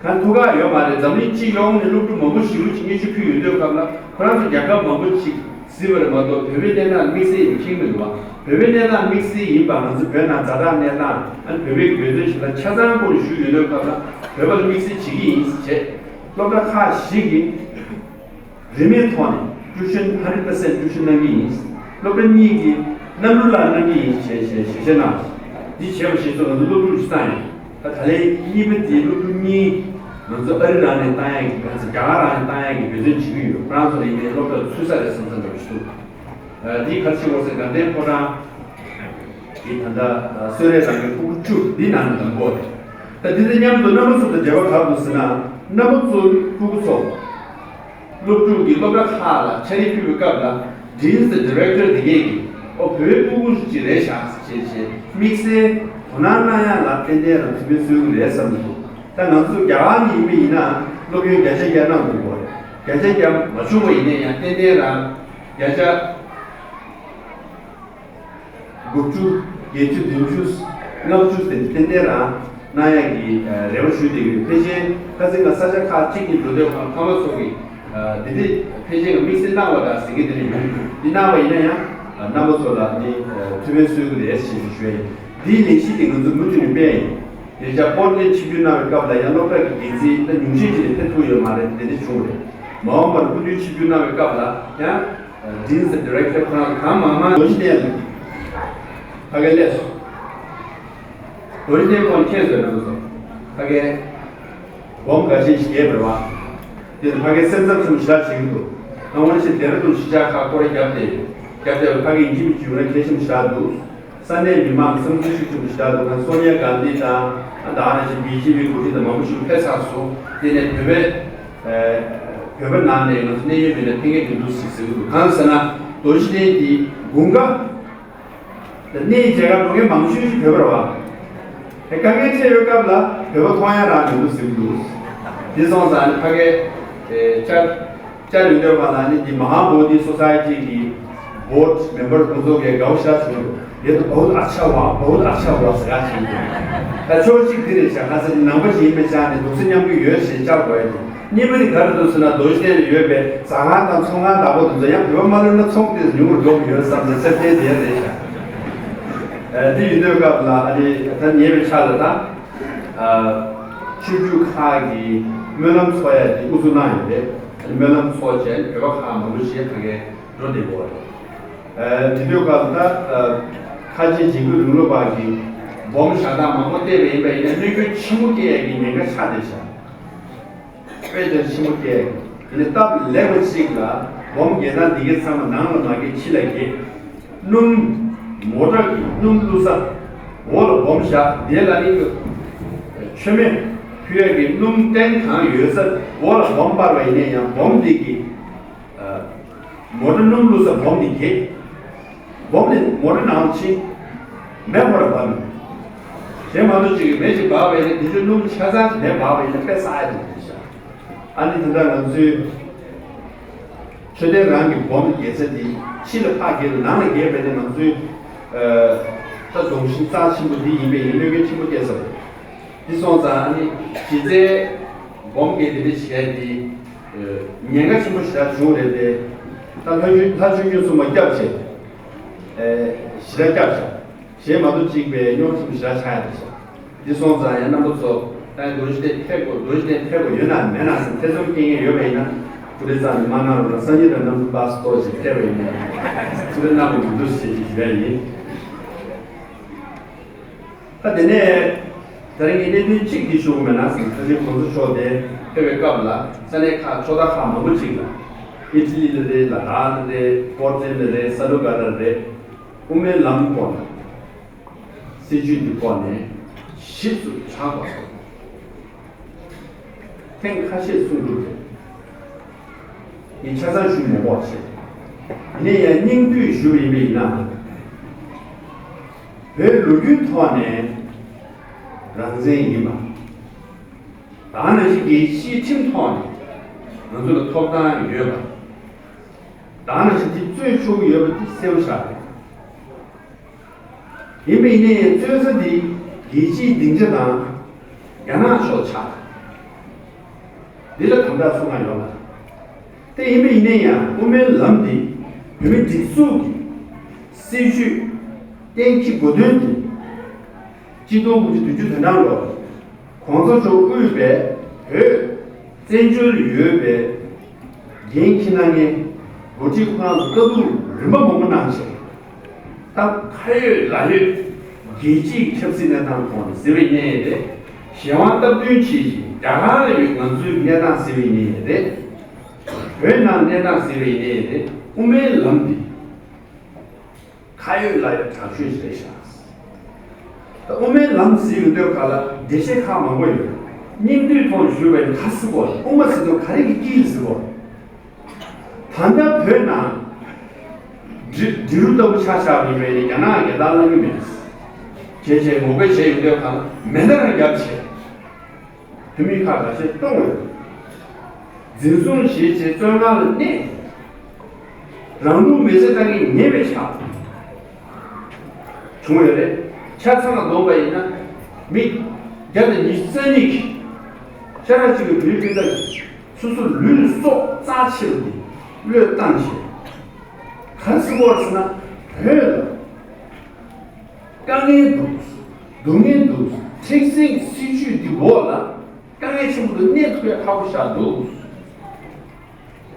གང་ཐུགས་ཁག་ཡོད་མ་རེད། འཛམ་གླིང་སྤྱི་ཡོངས་ནས་སློབ་ཕྲུག་མང་པོ་ཞེ་པོ་ཅིག་སྙན་ཞུ་ཕུལ་ཡོང་དུས་སྐབས་ལ། ཁོ་རང་ཚོ་རྒྱལ་ཁབ་མང་པོ་ཅིག་གཟིགས་པ་རེད་མ་གཏོགས། བོད་པའི་གནས་སྟངས་དམིགས་བསལ་ཡིན་པ་མཁྱེན་གྱི་མི་འདུག་བ། བོད་པའི་གནས་སྟངས་དམིགས་བསལ་ཡིན་པ། ང་ཚོ་བོད་ནང་ཛ་དྲག་གནས་སྟངས། ཨ་ནི་བོད་པའི་འབད་བརྩོན་བྱེད་སྟངས་ཆ་ཚང་སྐོར་ཞུས་ཡོད་དུས་སྐབས་ལ། བོད་པ་ལ་དམིགས་བསལ་བྱེད་ཀྱི་ཡིན་ཞེས། སློབ་གྲྭ་ཁག་བཞི་གིས་རིན་མེད་ཐོག་ནས་ཊིའུ་ཤན་ཧན་ཌེཌ་པར་སེན་ཊི་ཊིའུ་ཤན་གནང་གི་ཡིན། སློབ་གྲྭ་གཉིས་ཀྱིས་གནམ་གྲུ་ལ་གནང་གི་ཡིན་ཞེས་ཞེས་ཞལ་བཞེས་གནང་སོང་། འདི་བྱས་པ་ཞིག་ཚོ་ང་ཚོ་སློབ་ཕྲུག་ཅིག་བཏང་ཡོད། ད་ད་ལན་གཉིས་པ་དེ་སློབ་ཕྲུག་གཉིས་ང་ཚོ་ཨ་རི་ནང་ནས་བཏང་ཡག་གི། ང་ཚོ་རྒྱ་གར་ནང་ནས་བཏང་ཡག་གི་འབད་བརྩོན་བྱེད་ཀྱི་ཡོད། ཁོ་རང་ཚོ་ལ་ཡིན་ནའི་སློབ་གྲྭ་ཚུད་ས་རེད་བསམ་བསམ་འདྲ་བོ་ཞིག་འདུག་ཨ། འདི་ག་རེ་བྱེད་དགོས་ཟེར། དགའ་ལྡན་ཕོ་བྲང་གི་ད་ལྟ་གསོལ་རས་རང་གི་ཕྲུ་གུ་བཅུ་འདི་ནང་ནས་བདམས་དགོས་རེད། ད་འདི་དང་མཉམ་དུ་རྣམ་པ་ཚོ་དང་འབྲེལ་བ་ག་རེ་འདུག་ཟེར་ན། རྣམ་པ་ཚོ་ཕྲུ་གུ་ཚོ་སློབ་ཕྲུག་གི་སློབ་གྲྭ་ཁག་ལ་ཕྱག་ལས་ཕུལ་བའི་སྐབས་ལ། ཌིན་དང་ཌི་རེག་ཊར་དེ་གས་ཀྱིས། ཨོ། བོད་པའི་ཕྲུ་གུ་ཅིག་རེད་ཤག་ཅེས་ཅེས་དམིགས་བསལ་དོ་སྣང་གནང་ཡག་ལ་ཏན་ཏན་རང་ཐུགས་ཕན་གསོས་ཀྱི་རེད་བསམ་གྱི་འདུག་ད་ང་ཚོ་རྒྱ་གར་ནས་ཡིན་པ་ཡིན་ན་སློབ་ཡོན་བརྒྱ་ཆ་བརྒྱ་གནང་དགོས་ཀྱི་རེད། བརྒྱ་ཆ་བརྒྱ་མ་བྱུང་བ་ཡིན་ན་ཡང་ཏན་ཏན་རང་བརྒྱ་ཆ་དགུ་བཅུ། བརྒྱད་ཅུ། བདུན་ཅུ། ལྔ་བཅུ་དེ་ཏན་ཏན་རང་གནང་ཡག་གི་རེ་བ་ཞུ་བསྡད་ཡོད། ཕལ་ཆེར་ཁ་སང་ང་ས་ཆ་ཁག་ཅིག་ནས་འགྲོ་དུས་ཁོང་ཕ་མ་ཚོ་གིས། ཨ། འདི་འདི་ཕལ་ཆེར་ང་དམིགས་བསལ་གནང་བ་འདྲ་ཟེར་མཁན་དེ་འདྲ་ཡོང་གི་འདུག་འདི་གནང་བ་ཡིན་ན་ཡང་། ཨ། རྣམ་པ་ཚོ་ལ་ནི། ཨ། ཐུགས་ཕན་གསོས་ཀྱི་རེད་ཞེས་ཞུ་ཞུ་ཡ་ཡིན། འདིའི་ལས་གཞི་དེ་ང་ཚོ་མུ་མཐུད་ནས་སྤེལ་ཡ་ཡིན། དེ་རྗེས་པོར་ཊི་ལེན་ཌི་ཆིབས་བསྒྱུར་གནང་བའི་སྐབས་ལ་ཡང་སློབ་གྲྭ་གི་འགན་འཛིན་ད་ཉུང་ཤས་ཅིག་ནས་ཕེབས་ཐུབ་ཡོད་མ་རེད། དེ་འདྲ་བྱུང་རེད། མ་འོངས་པར་སྐུ་མདུན་ཆིབས་བསྒྱུར་གནང་བའི་སྐབས་ལ་ཡང་། ཌིན་སི་ཌི་རེག་ཊར་ཁོ་རང་གང་མང་མང་རྡོ་རྗེ་གདན་ལ་ཕ་གིར་སླེབས་སོང་། རྡོ་རྗེ་གདན་ཁོང་མཁྱེན་ཚོད་ན་མ་སོང་། ཕ་གིར་སྦོམ་འགའ་ཤས་ཤིག་རྒྱས་པ་རེད་བ། དེ་ནི་ཕ་གིར་སེམས་འཚབ་ཆེན་པོ་ཞེ་དྲག་བྱེད་ཀྱི་འདུག་ང་དངོས་གནས་བཤད་ན་ལྡེ་ར་ལྡུན་གཞིས་ཆགས་ཁག་སྐོར་ར་བརྒྱབ་བསྡད་ཡོད། བརྒྱབ་བསྡད་ཡོད། ཕ་གིར་ཡིན་གཅིག་མིན་གཅིག་ཡོང་ན་གལ་ཆེན་པོ་ཞེ་དྲག་འདུག་ས་གནས་མི་མང་གི་བསམ་ཚུལ་ཤུགས་ཆེན་པོ་ཞེ་དྲག་འདུག་ང་སོ་ནི་ཡ་གྷན་དྷི་དང་། ཨ། ད་ག་ནང་བཞིན་བི་ཇེ་པི་འགོ་ཁྲིད་དང་མང་པོ་ཞིག་ཕེབས་ཚར་སོང་། དེ་ནས་བོད་པའི། ཨ། བོད་པ་ནང་ནས་ང་ཚོ་གནད་ཡོད་མི་སྣ་ཕེབས་མཁན་དེ་འདུག་ཟེར་ཟེར་གྱི་འདུག་གང་ཟེར་ན་རྡོ་རྗེ་གདན་དེ་དགུན་ཁ་དང་གནས་མཇལ་ཁ་འགྲོ་མཁན་མང་ཤོས་ཤིག་བོད་པ་རེད་བ། དེ་དཀའ་ངལ་འཕྲད་ཡོད་སྐབས་ལ་བོད་པ་མཐོང་ཡ་རང་མི་འདུག་ཟེར་གྱི་འདུག་དེ་སོང་ཙང་ནི་ཕ་གིར། ཨ། བཅར་བཅར་ཡོང་དུས་སྒང་ལ་ནི་འདི་མ་ཧཱ་བོ་དྷི་སོ་སའི་ཊི་གི་བྷོར་ཌི་མེམ་བར་ཁོང་ཚོ་གིས་དགའ་པོ་ཞེ་དྲག་བྱུང་། ཡེ་ཏོ་བྷོ་ཧུད་ཨ་ཆ་ཧུ་ཨ། བྷོ་ཧུད་ཨ་ཆ་ཧུ་ཨ་ཟེར་ག་བྱས་འདུག་ད་ཕྱོགས་གཅིག་འདི་རེད་ཤག་ང་ཚོ་ནང་པ་ཞིག་ཡིན་པའི་ཆ་ནས་འདུག་སེ་མཉམ་འགུལ་ཡོད་ཞེས་བཅར་དགོས་ཡ་དེ། གཉིས་པ་ནི་ག་རེ་འདུག་ཟེར་ན། རྡོ་རྗེ་གདན་ལ་ཡོད་པའི་ཟ་ཁང་དང་ཚོང་ཁང་འདྲ་པོ་དེ་ཚོ་ཡང་བོད་པ་མ་ལོན་ན་ཚོང་དེ་ཉུང་རུ་འགྲོ་གི་ཡོད་བསམ་ནས་སེམས་ཁྲལ་དེ་རེད་ཤག་ཨ། དེ་ཡིན་དུས་སྐབས་ལ་ཨ་ནི་ད་ཉེ་བའི་ཆར་ལ་ད་ཨ་ཆོས་བརྒྱུད་ཁག་གི་སྨོན་ལམ་འཚོགས་ཡ་དེ་དབུ་བཙུགས་གནང་ཡོད་རེད། ཨ་ནི་སྨོན་ལམ་འཚོགས་བྱས་བོད་པ་ཁག་མང་པོ་ཞིག་ད་གའི་འགྲོ་བསྡད་ཡོད་རེད། ཨ་དེ་དུས་སྐབས་ལ་ད་ཨ་ཁ་ཆེ་འཇིགས་སྐུལ་རིང་ལུགས་པ་གི་སྦོམ་ཞག་དང་མང་པོ་བལྟས་པ་ཡིན་པ་ཡིན་ན་གནོད་སྐྱོན་ཆེན་པོ་སྐྱེལ་ཡ་གི་ཉེན་ཁ་ཆགས་བསྡད་ཤག་དཔེ་དེ་ཆེན་པོ་སྐྱེས། དེ་ནས་སྟབས་ལེགས་པ་ཅིག་ལ་སྦོམ་འགྱེལ་སྟངས་འདི་གའི་ཚང་མ་ནང་ལ་མ་འགྱེལ་ཕྱི་ལ་འགྱེལ། སྣུམ། མོ་ཊ་གི་སྣུམ་བླུགས་ས། འོག་ལ་སྦོམ་བཞག་དེ་ལ་ནི་མཆོད་མེ་ཕུལ་ཡག་གི་སྣུམ་ཏེན་གང་ཡོད་ས་འོག་ལ་སྦོམ་སྤར་བ་ཡིན་ན་ཡང་སྦོམ་འདི་གི་མོ་ཊ་སྣུམ་བླུགས་ས་སྦོམ་འདི་འགྱེལ། སྦོམ་ནི་མོ་ཊ་ནང་ཕྱིན། མེ་ཧོར་ལ་འབབ་ནས། གཞན་མ་གཏོགས་ཅིག་གིས་མེ་ཅིག་འབར་བས་ནི་དེ་ཚོའི་སྣུམ་ཆ་ཚང་ཅིག་མེ་འབར་བས་ནི་དཔེ་བསགས་ཡ་དེ་རེད་ཤག་ཨ་ནི་དེ་འདྲ་ང་ཚོའི་མཆོད་རྟེན་རང་གི་སྦོམ་འགྱེལ་ས་དེ་ཕྱི་ལ་ཕར་འགྱེལ་ནང་ལ་འགྱེལ་བས་ནི་ང་ཚོའི་ད་རྫོང་ཤིང་རྩ་ཆེན་པོ་འདི་ཡིན་པས་ཡིན་གནོད་སྐྱོན་ཆེན་པོ་སྐྱེལ་ས་རེད། འདི་སོང་ཙང་ཨ་ནི་གཞི་རྩའི་སྦོམ་འགྱེལ་དེ་འདྲ་བྱས་ཏེ་ཉེན་ཁ་ཆེན་པོ་ཞེ་དྲག་བྱུང་རེད་དེ། ད་ལྷ་ཆོས་ལྷ་ཆོས་བརྒྱུད་སྲུང་མ་སྐྱབས་བྱས། ཞེ་དྲག་སྐྱབས་བྱས། གཞན་མ་གཏོགས་གཅིག་པའི་རྙོག་ཆེན་པོ་ཞེ་དྲག་ཆགས་ཡ་རེད་ཤག་འདི་སོང་ཙང་ཡང་རྣམ་པ་ཚོ་ད་རྡོ་རྗེ་གདན་ཕེབས་དགོས། རྡོ་རྗེ་གདན་ཕེབས་དགོས་ཡོད་ན་མེད་ན་ཟེར་ཐེ་ཚོམ་སྐྱེ་མཁན་ཡོད་པ་ཡིན་ན་ཐུགས་རེ་རྩ་ནས་མ་གནང་རོགས་གནང་། སང་ཉིན་ར་རྣམ་པ་སྟོར་ཞིག་ཕེབས་པ་ཡིན་ན་ཐུགས་རེ་གནང་དགོས་མི་འདུག་ཞེས་ཞུ་ཡ་ཡིན། ད་དེ་ནས་ད་རིང་གི་གནད་དོན་གཅིག་འདི་ཞུ་དགོས་མེད་ན་ཟེར། ད་ཅི་གོང་ས་མཆོག་དེ་ཕེབས་པའི་སྐབས་ལ་ས་གནས་ཁག་ཕྱོགས་མཐའ་ཁག་མང་པོ་ཅིག་ལ་ཨི་ཊ་ལི་ལ་རེད། ལ་དྭགས་ལ་རེད། ཀོ་ཙེ་ལ་རེད། ས་ལུ་ག་ལ་རེད། དབུ་མའི་ལམ་སྐོར་ལ་སྲིད་བྱུས་འདི་སྐོར་ནས་ཞིབ་ཏུ་ཕྱག་པ་ཐེངས་ཁ་ཤས་གསུངས་འདུག་སྟེ། ངས་ཆ་ཚང་ཞུ་མི་དགོས་བྱས། ཡིན་ན་ཡང་སྙིང་བསྡུས་ཞུ་བ་ཡིན་པ་ཡིན་ན། བོད་ལོ་རྒྱུས་ཐོག་ནས་རང་བཙན་ཡིན་པ། ད་ག་ནང་བཞིན་རྒྱལ་སྤྱིའི་ཁྲིམས་ཐོག་ནས་ང་ཚོ་ལ་ཐོབ་ཐང་ཡོད་པ། ད་ག་ནང་བཞིན་དེ་རྩོད་ཆོག་གི་ཡོད་པ་དེ་གསལ་པོ་ཆགས་རེད། ཡིན་པ་ཡིན་ནའི་རྩོད་ས་འདི་རྒྱལ་སྤྱིའི་སྡིངས་ཆ་དང་རྒྱ་ནག་ཕྱོགས་ཆགས། འདི་ལ་དམ་དྲག་ཚོར་སྣང་ཡོད་ལ། དེ་ཡིན་པ་ཡིན་ནའི་ཡང་དབུ་མའི་ལམ་འདི་བོད་མི་སྒྲིག་འཛུགས་ཀྱི་སྲིད་བྱུས་གཏན་འཁེལ་དགོས་དོན་དེ། གཅིག་སྟོང་དགུ་བརྒྱ་བདུན་ཅུ་དོན་གྲངས་ལོར་གོང་ས་མཆོག་དབུས་པའི་བོད་བཙན་བྱོལ་ཡོད་པའི་འགན་འཁྱེར་གནང་མཁན་འགོ་ཁྲིད་ཁོ་རང་ཚོ་བཀའ་བསྡུར་རིམ་པ་མང་པོ་གནང་བྱས། ད་ཁ་ཡོད་ལག་ཡོད་རྒྱལ་སྤྱིའི་ཆབ་སྲིད་གནས་སྟངས་ཐོག་ནས་ཟེར་བའི་གནས་རེད། གཞན་དབང་སྟབས་བསྟུན་བྱེད་ཅིང་རྒྱ་གར་ལ་ཡོད་ང་ཚོའི་གནས་སྟངས་ཟེར་བའི་གནས་རེད། བོད་ནང་གནས་སྟངས་ཟེར་བའི་གནས་རེད། དབུ་མའི་ལམ་འདི་ཁ་ཡོད་ལག་ཡོད་དྲག་ཤོས་ཤིག་རེད་ཤག་ད་དབུ་མའི་ལམ་ཟེར་ཡོང་དུས་ག་ལ་འགྲེལ་བཤད་ཁག་མང་པོ་ཡོད། སྙིང་བསྡུས་ཐོག་ཞུས་པ་ཡིན་ན་ག་ཟེར་དགོས། དབུ་མ་ཟེར་དུས་ག་རེ་གི་དཀྱིལ་ཟེར་དགོས། ད་ལྟ་བོད་ནང་འབྲི་འབྲི་རུ་ལྟ་བུ་ཆགས་བཞག་ཡོད་པས་ནི་རྒྱ་ནག་གིས་རྒྱལ་དར་བསླང་གི་མེད། བྱས་བྱས་ངོ་རྒོལ་བྱས་ཡོང་དུས་ག་ལ་མེ་མདའ་རང་བརྒྱབ་བྱས། བོད་མི་ཁག་འགའ་ཤས་བཀྲོངས་ཡོད། འཛིན་བཟུང་བྱས་བྱས་བཙོན་ཁང་ལ་གནས། རང་ལུས་མེ་བསྲེགས་བཏང་གི་ཉེན་མེད་ཆགས་བྱུང་ཡོད་རེད། ཆ་ཚང་ལ་བསྡོམས་པ་ཡིན་ན་མི་བརྒྱ་དང་ཉི་ཤུ་རྩ་གཉིས་ཀྱིས་ཤ་ཁྲག་གཅིག་པའི་བོད་རིགས་སྤུན་ཟླ་གིས་སོ་སོ་ལུས་སྲོག་རྩ་ཆེ་བ་འདི་བློས་བཏང་བྱས། ག་རེ་ཟེར་དགོས་རེད་ཟེར་ན་བོད་ལ་དཀའ་ངལ་འདུག་སྡུག་བསྔལ་འདུག་མཁྲེགས་འཛིན་སྲིད་བྱུས་འདི་འོག་ལ་དཀའ་ངལ་ཆེན་པོ་འདུག་གནས་ཐུབ་ཡ་ཁག་པོ་ཞིག་འདུག་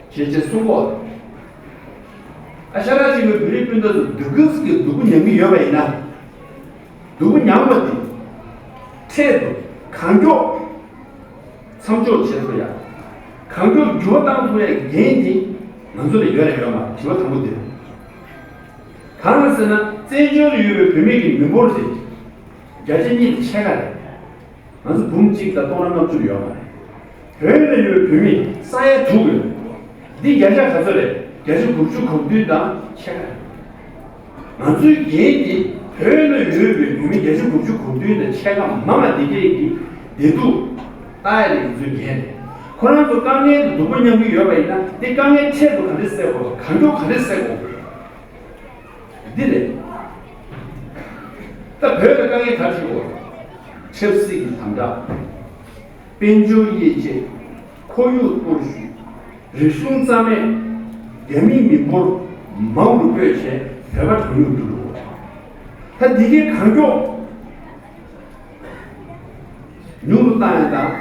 བྱས་བྱས་གསུང་གོ། ཨ་ཤ་ར་ཅིག་གི་བོད་རིགས་སྤུན་ཟླ་ཚོ་སྡུག་གི་སྡུག་པོ་མྱང་གི་ཡོད་པ་ཡིན་ན། སྡུག་པོ་མྱངས་པ་དེ་འཕྲལ་དུ་གང་མགྱོགས་མཚམས་འཇོག་བྱེད་ཐུབ་ཡ། གང་མགྱོགས་འགྱུར་བ་བཏང་ཐུབ་ཡ་འགན་དེ་ང་ཚོ་ལ་ཡོད་རེད་ཡོད་མ་རེད། དྲི་བ་དང་པོ་དེ་རེད། གང་ལ་ཟེར་ན་བཙན་བྱོལ་ཡོད་པའི་བོད་མི་གི་མི་འབོར་དེ་བརྒྱ་ཆ་གཉིས་དང་ཕྱེད་ཀ་རེད། ང་ཚོ་འབུམ་གཅིག་དང་སྟོང་ཕྲག་ལྔ་བཅུ་ཡོད་མ་རེད། བོད་ལ་ཡོད་བོད་མི་ས་ཡ་དྲུག་ཡོད། འདི་བརྒྱ་ཆ་ག་ཚོད་རེད། བརྒྱ་ཆ་དགུ་བཅུ་གོ་བདུན་དང་ཕྱེད་ཀ་རེད། ང་ཚོའི་འགན་འདི་བོད་ལ་ཡོད་པའི་བོད་མི་བརྒྱ་ཆ་དགུ་བཅུ་གོ་བདུན་དང་ཕྱེད་ཀ་མང་བ་འདི་གས་ཀྱི་བདེ་སྡུག་ལྟ་ཡ་དེ་ང་ཚོའི་འགན་རེད། ཁོ་རང་ཚོ་དཀའ་ངལ་དུ་སྡུག་པོ་མྱང་གི་ཡོད་པ་ཡིན་ན་འདི་དཀའ་ངལ་འཕྲལ་དུ་ག་འདྲས་སེལ་དགོས། གང་མགྱོགས་ག་འདྲས་སེལ་དགོས། འདི་རེད། ད་བོད་ལ་དཀའ་ངལ་ག་རེ་འཕྲད་དགོས། ཆབ་སྲིད་ཀྱི་དམ་དྲག་དཔལ་འབྱོར་དབྱེ་འབྱེད། ཁོར་ཡུག་གཏོར་བཤིག་རིག་གཞུང་རྩ་མེད། རྒྱ་མིའི་མི་འབོར་མང་རུ་སྤོས་བྱས་བོད་པ་གྲངས་ཉུང་དུ་འགྲོ། ད་འདི་གའི་གང་མགྱོགས་ཉུང་དུ་བཏང་ཡ་དང་།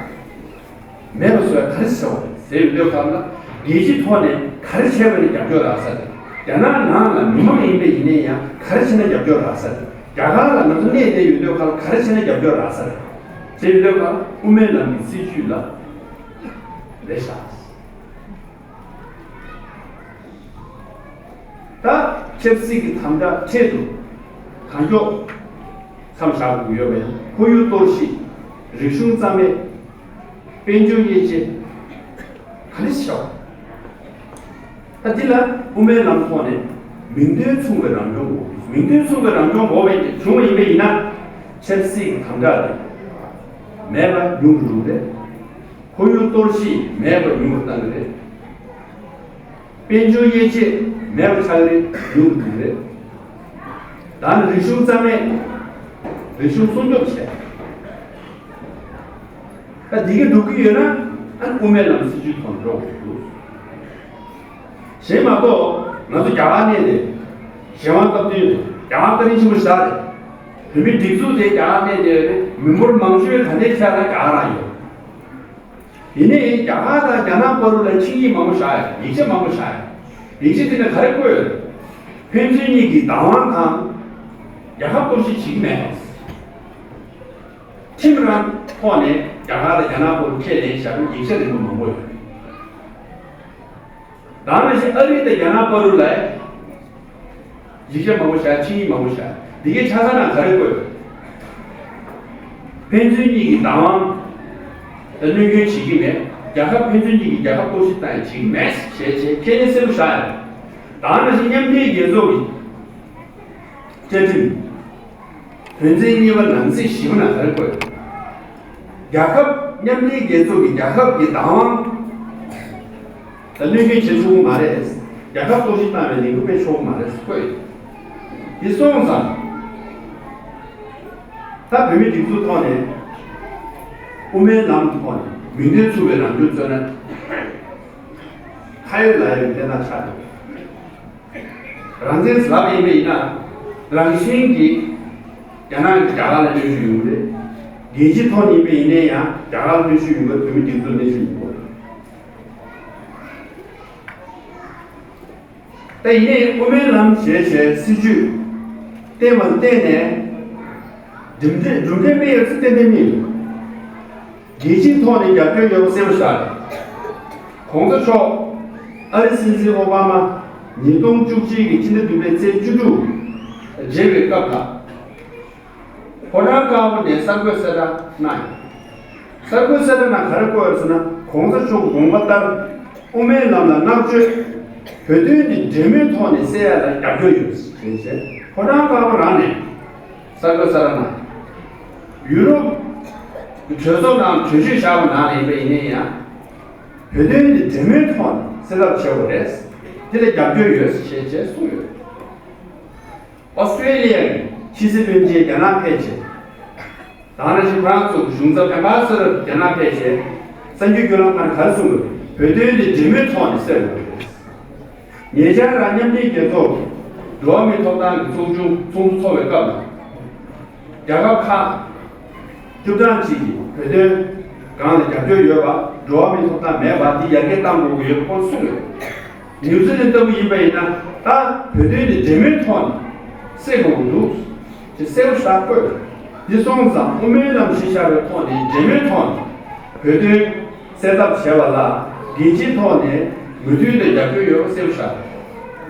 མེད་པ་བཟོ་ཡ་ག་རེ་བྱས་པ་རེད་ཟེར་ཡོང་དུས་སྒང་ལ། རྒྱལ་སྤྱིའི་ཐོག་ནས་ག་རེ་བྱས་པ་ནས་རྒྱབ་སྐྱོར་རག་ས་རེད། རྒྱ་ནག་ནང་ལ་མི་མང་ཡིན་པ་ཡིན་ནའི་ཡང་ག་རེ་བྱས་ན་རྒྱབ་སྐྱོར་རག་ས་རེད། རྒྱ་གར་ལ་ང་ཚོ་གནས་བསྡད་ཡོང་དུས་སྒང་ལ་ག་རེ་བྱས་ན་རྒྱབ་སྐྱོར་རག་ས་རེད་ཟེར་ཡོང་དུས་སྒང་ལ། དབུ་མའི་ལམ་གྱི་སྲིད་བྱུས་ལ་རེད་ཤག་ད་ཆབ་སྲིད་ཀྱི་དམ་དྲག་འཕྲལ་དུ་གང་མགྱོགས་མཚམས་བཞག་དགོས་ཡོད་པ་ཡིན། ཁོར་ཡུག་གཏོར་བཤིག་རིག་གཞུང་རྩ་མེད། དཔལ་འབྱོར་དབྱེ་འབྱེད། ག་རེ་བྱས། ད་འདི་ལ་དབུ་མའི་ལམ་ཐོག་ནས་མིང་དོན་མཚུངས་པའི་རང་སྐྱོང་དགོས། མིང་དོན་མཚུངས་པའི་རང་སྐྱོང་དགོས་པ་བྱུང་བ་ཡིན་པ་ཡིན་ན། ཆབ་སྲིད་ཀྱི་དམ་དྲག་དེ་མེད་པ་ཉུང་དུ་འགྲོ་གི་རེད། ཁོར་ཡུག་གཏོར་བཤིག་མེད་པར་ཉུང་དུ་བཏང་གི་རེད། དཔལ་འབྱོར་དབྱེ་འབྱེད་མེད་པ་ཆགས་རེད། ཉུང་དུ་འགྲོ་གི་རེད། ད་ནི་རིག་གཞུང་རྩ་མེད། རིག་གཞུང་སྲུང་སྐྱོབ་བྱས། ད་འདི་ག་འགྲོ་གི་ཡོད་ན། ཨ་ནི་དབུ་མའི་ལམ་སྲིད་བྱུས་ཐོག་ནས་འགྲོ་དགོས་ཀྱི་འདུག་གཞན་མ་གཏོགས་ང་ཚོ་རྒྱ་གར་གནས་ཏེ། གཞན་དབང་སྟབས་བསྟུན་རེད། རྒྱ་གར་བཀའ་དྲིན་ཆེན་པོ་ཞེ་དྲག་རེད། བོད་མིའི་སྒྲིག་འཛུགས་དེ་རྒྱ་གར་གནས་ཏེ་ཡོད་རེད། མི་འབོར་མང་ཤོས་ད་ལྟའི་ཆ་ལ་རྒྱ་གར་རང་ཡོད། ཡིན་ནའི་རྒྱ་གར་དང་རྒྱ་ནག་བར་ལ་ཆིངས་ཡིག་མང་པོ་བཞག་ཡོད། ཡིག་ཆ་མང་པོ་བཞག་ཡོད། ཡིག་ཆ་དེ་ནས་ག་རེ་བཀོད་ཡོད། ཕན་ཚུན་གཉིས་ཀྱི་བདག་དབང་དང་། རྒྱལ་ཁབ་གཏོར་བཤིག་བྱེད་ཀྱི་མེད། ཁྲིམས་རང་ཐོག་ནས་རྒྱ་གར་དང་རྒྱ་ནག་བར་ཁས་ལེན་བཞག་པའི་ཡིག་ཆ་རིམ་པ་མང་པོ་ཡོད། ད་ནང་བཞིན་ཨ་རི་དང་རྒྱ་ནག་བར་ལ་ཡིག་ཆ་མང་པོ་བཞག་ཆིངས་ཡིག་མང་པོ་བཞག་འདི་གའི་ཆ་ཚང་ནང་ག་རེ་བཀོད། ཕན་ཚུན་གཉིས་ཀྱི་བདག་དབང་ལ་གནོད་སྐྱོན་བྱེད་ཀྱི་མེད། རྒྱལ་ཁབ་ཕན་ཚུན་གཉིས་ཀྱི་རྒྱལ་ཁབ་གཏོར་བཤིག་བཏང་ཡང་བྱེད་ཀྱི་མེད་ཞེས་བྱས་ཁས་ལེན་གསལ་པོ་བཞག་ཡོད། ད་ནང་བཞིན་མཉམ་འབྲེལ་རྒྱལ་ཚོགས་ཀྱི་བཅའ་ཁྲིམས་དོན་ཚན་གཉིས་པ་ནང་གསེས་བཞི་པ་ནང་ག་རེ་བཀོད། རྒྱལ་ཁབ་མཉམ་འབྲེལ་རྒྱལ་ཚོགས་ཀྱི་རྒྱལ་ཁབ་ཀྱི་བདག་དབང་ལ་གནོད་སྐྱོན་བྱེད་ཆོག་གི་མ་རེད། རྒྱལ་ཁབ་གཏོར་བཤིག་བཏང་བའི་ལས་འགུལ་སྤེལ་ཆོག་གི་མ་རེད་བཀོད། འདི་སོང་ཙང་། ད་བོད་མིའི་སྒྲིག་འཛུགས་ཐོག་ནས་དབུ་མའི་ལམ་གྱི་ཐོག་ནས་མིང་དོན་མཚུངས་པའི་རང་སྐྱོང་རྩོད་ན། ཁ་ཡོད་ལག་ཡོད་ཀྱི་གནས་སྟངས་ཆགས་འདུག་རང་བཙན་ཟེར་ལབ་ཡིན་པ་ཡིན་ན། རང་བཞིན་གྱིས་རྒྱ་ནག་གིས་རྒྱ་གར་ལ་གནོན་ཤུགས་ཡོང་གི་རེད། རྒྱལ་སྤྱིའི་ཐོག་ནས་ཡིན་པ་ཡིན་ན་ཡང་རྒྱ་གར་ལ་གནོན་ཤུགས་ཡོང་གི་རེད། བོད་མི་སྒྲིག་འཛུགས་ལ་གནོན་ཤུགས་ཡོང་གི་རེད། ད་ཡིན་ནའི་དབུ་མའི་ལམ་ཞེས་བྱའི་སྲིད་བྱུས་བཏིང་བ་ལ་བརྟེན་ནས་གྲུབ་འབྲས་གྲུབ་འབྲས་སྨིན་ཡོད་ཚུལ་ཏན་ཏན་སྨིན་ཡོད། རྒྱལ་སྤྱིའི་ཐོག་ནས་རྒྱབ་སྐྱོར་ཡོད་པ་གསལ་པོ་ཞིག་རེད། ༸གོང་ས་མཆོག་ཨ་རིའི་སྲིད་འཛིན་ཨོ་བྷ་མ་ཉིས་སྟོང་བཅུ་གཅིག་གི་ཕྱི་ཟླ་བདུན་པའི་ཚེས་བཅུ་དྲུག་མཇལ་བའི་སྐབས་ལ། ཕོ་བྲང་དཀར་པོ་ནས་གསར་འགོད་གསལ་བསྒྲགས་གནང་ཡོད། གསར་འགོད་གསལ་བསྒྲགས་ནང་ག་རེ་བཀོད་ཡོད་ཟེར་ན། ༸གོང་ས་མཆོག་གི་དགོངས་པ་ལྟར་དབུ་མའི་ལམ་ལ་བསྔགས་བརྗོད། བོད་དོན་འདི་འབྲེལ་མོལ་ཐོག་ནས་སེལ་ཡ་ལ་རྒྱབ་སྐྱོར་ཡོད་ཟེར་བྱས། ཕོ་བྲང་དཀར་པོ་རང་ནས་གསར་འགོད་གསལ་བསྒྲགས་གནང་ཡོད། ཡུ་རོབ་ཀྱི་གྲོས་ཚོགས་ནང་གྲོས་ཆོད་བཞག་པ་ནང་ལ་ཡིན་པ་ཡིན་ན་ཡང་། བོད་དོན་འདི་འབྲེལ་མོལ་ཐོག་ནས་སེལ་ཐབས་བྱེད་དགོས་རེད། དེ་ལ་རྒྱབ་སྐྱོར་ཡོད་ཟེར་བྱས་གསུངས་ཡོད། ཨོ་སི་ཀྲེ་ལི་ཡ་གི་ཕྱི་སྲིད་བློན་ཆེན་རྒྱ་ནག་ཕེབས་རྗེས། ད་ནང་བཞིན་ཁོ་རང་ཚོ་གཞུང་ཚབ་ཨེམ་བྷ་སི་ཌར་རྒྱ་ནག་ཕེབས་རྗེས། གསར་འགྱུར་བརྒྱུད་ལམ་ཁག་ནས་ག་རེ་གསུངས་ཡོད། བོད་དོན་དེ་འབྲེལ་མོལ་ཐོག་ནས་སེལ་དགོས་རེད། ཉེ་ཆར་རང་མཉམ་འབྲེལ་རྒྱལ་ཚོགས་ཀྱི་འགྲོ་བ་མིའི་ཐོབ་ཐང་གི་ཚོགས་ཆུང་ཚོགས་འདུ་འཚོགས་པའི་སྐབས་ལ། རྒྱལ་ཁབ་ཁག་བཅུ་གྲངས་ཅིག་གིས་བོད་དོན་སྒང་ལ་རྒྱབ་སྐྱོར་ཡོད་པ། འགྲོ་བ་མིའི་ཐོབ་ཐང་མེད་པ་འདི་ཡར་རྒྱས་གཏང་དགོས་ཀྱི་ཡོད་པ་ཁོང་གསུངས་ཡོད། ནིའུ་ཛི་ལན་ལྟ་བུ་ཡིན་པ་ཡིན་ན། ད་བོད་དོན་དེ་འབྲེལ་མོལ་ཐོག་ནས་སེལ་དགོས་ཀྱི་འདུག་ཅེས་གསལ་པོ་ཞིག་བཀོད། འདི་སོང་ཙང་དབུ་མའི་ལམ་གཞི་བཞག་པའི་ཐོག་ནས་འབྲེལ་མོལ་ཐོག་ནས་བོད་དོན་སེལ་ཐབས་བྱས་པ་ལ་རྒྱལ་སྤྱིའི་ཐོག་ནས་མོས་མཐུན་དང་རྒྱབ་སྐྱོར་ཡོད་པ་གསལ་པོ་ཞིག་རེད།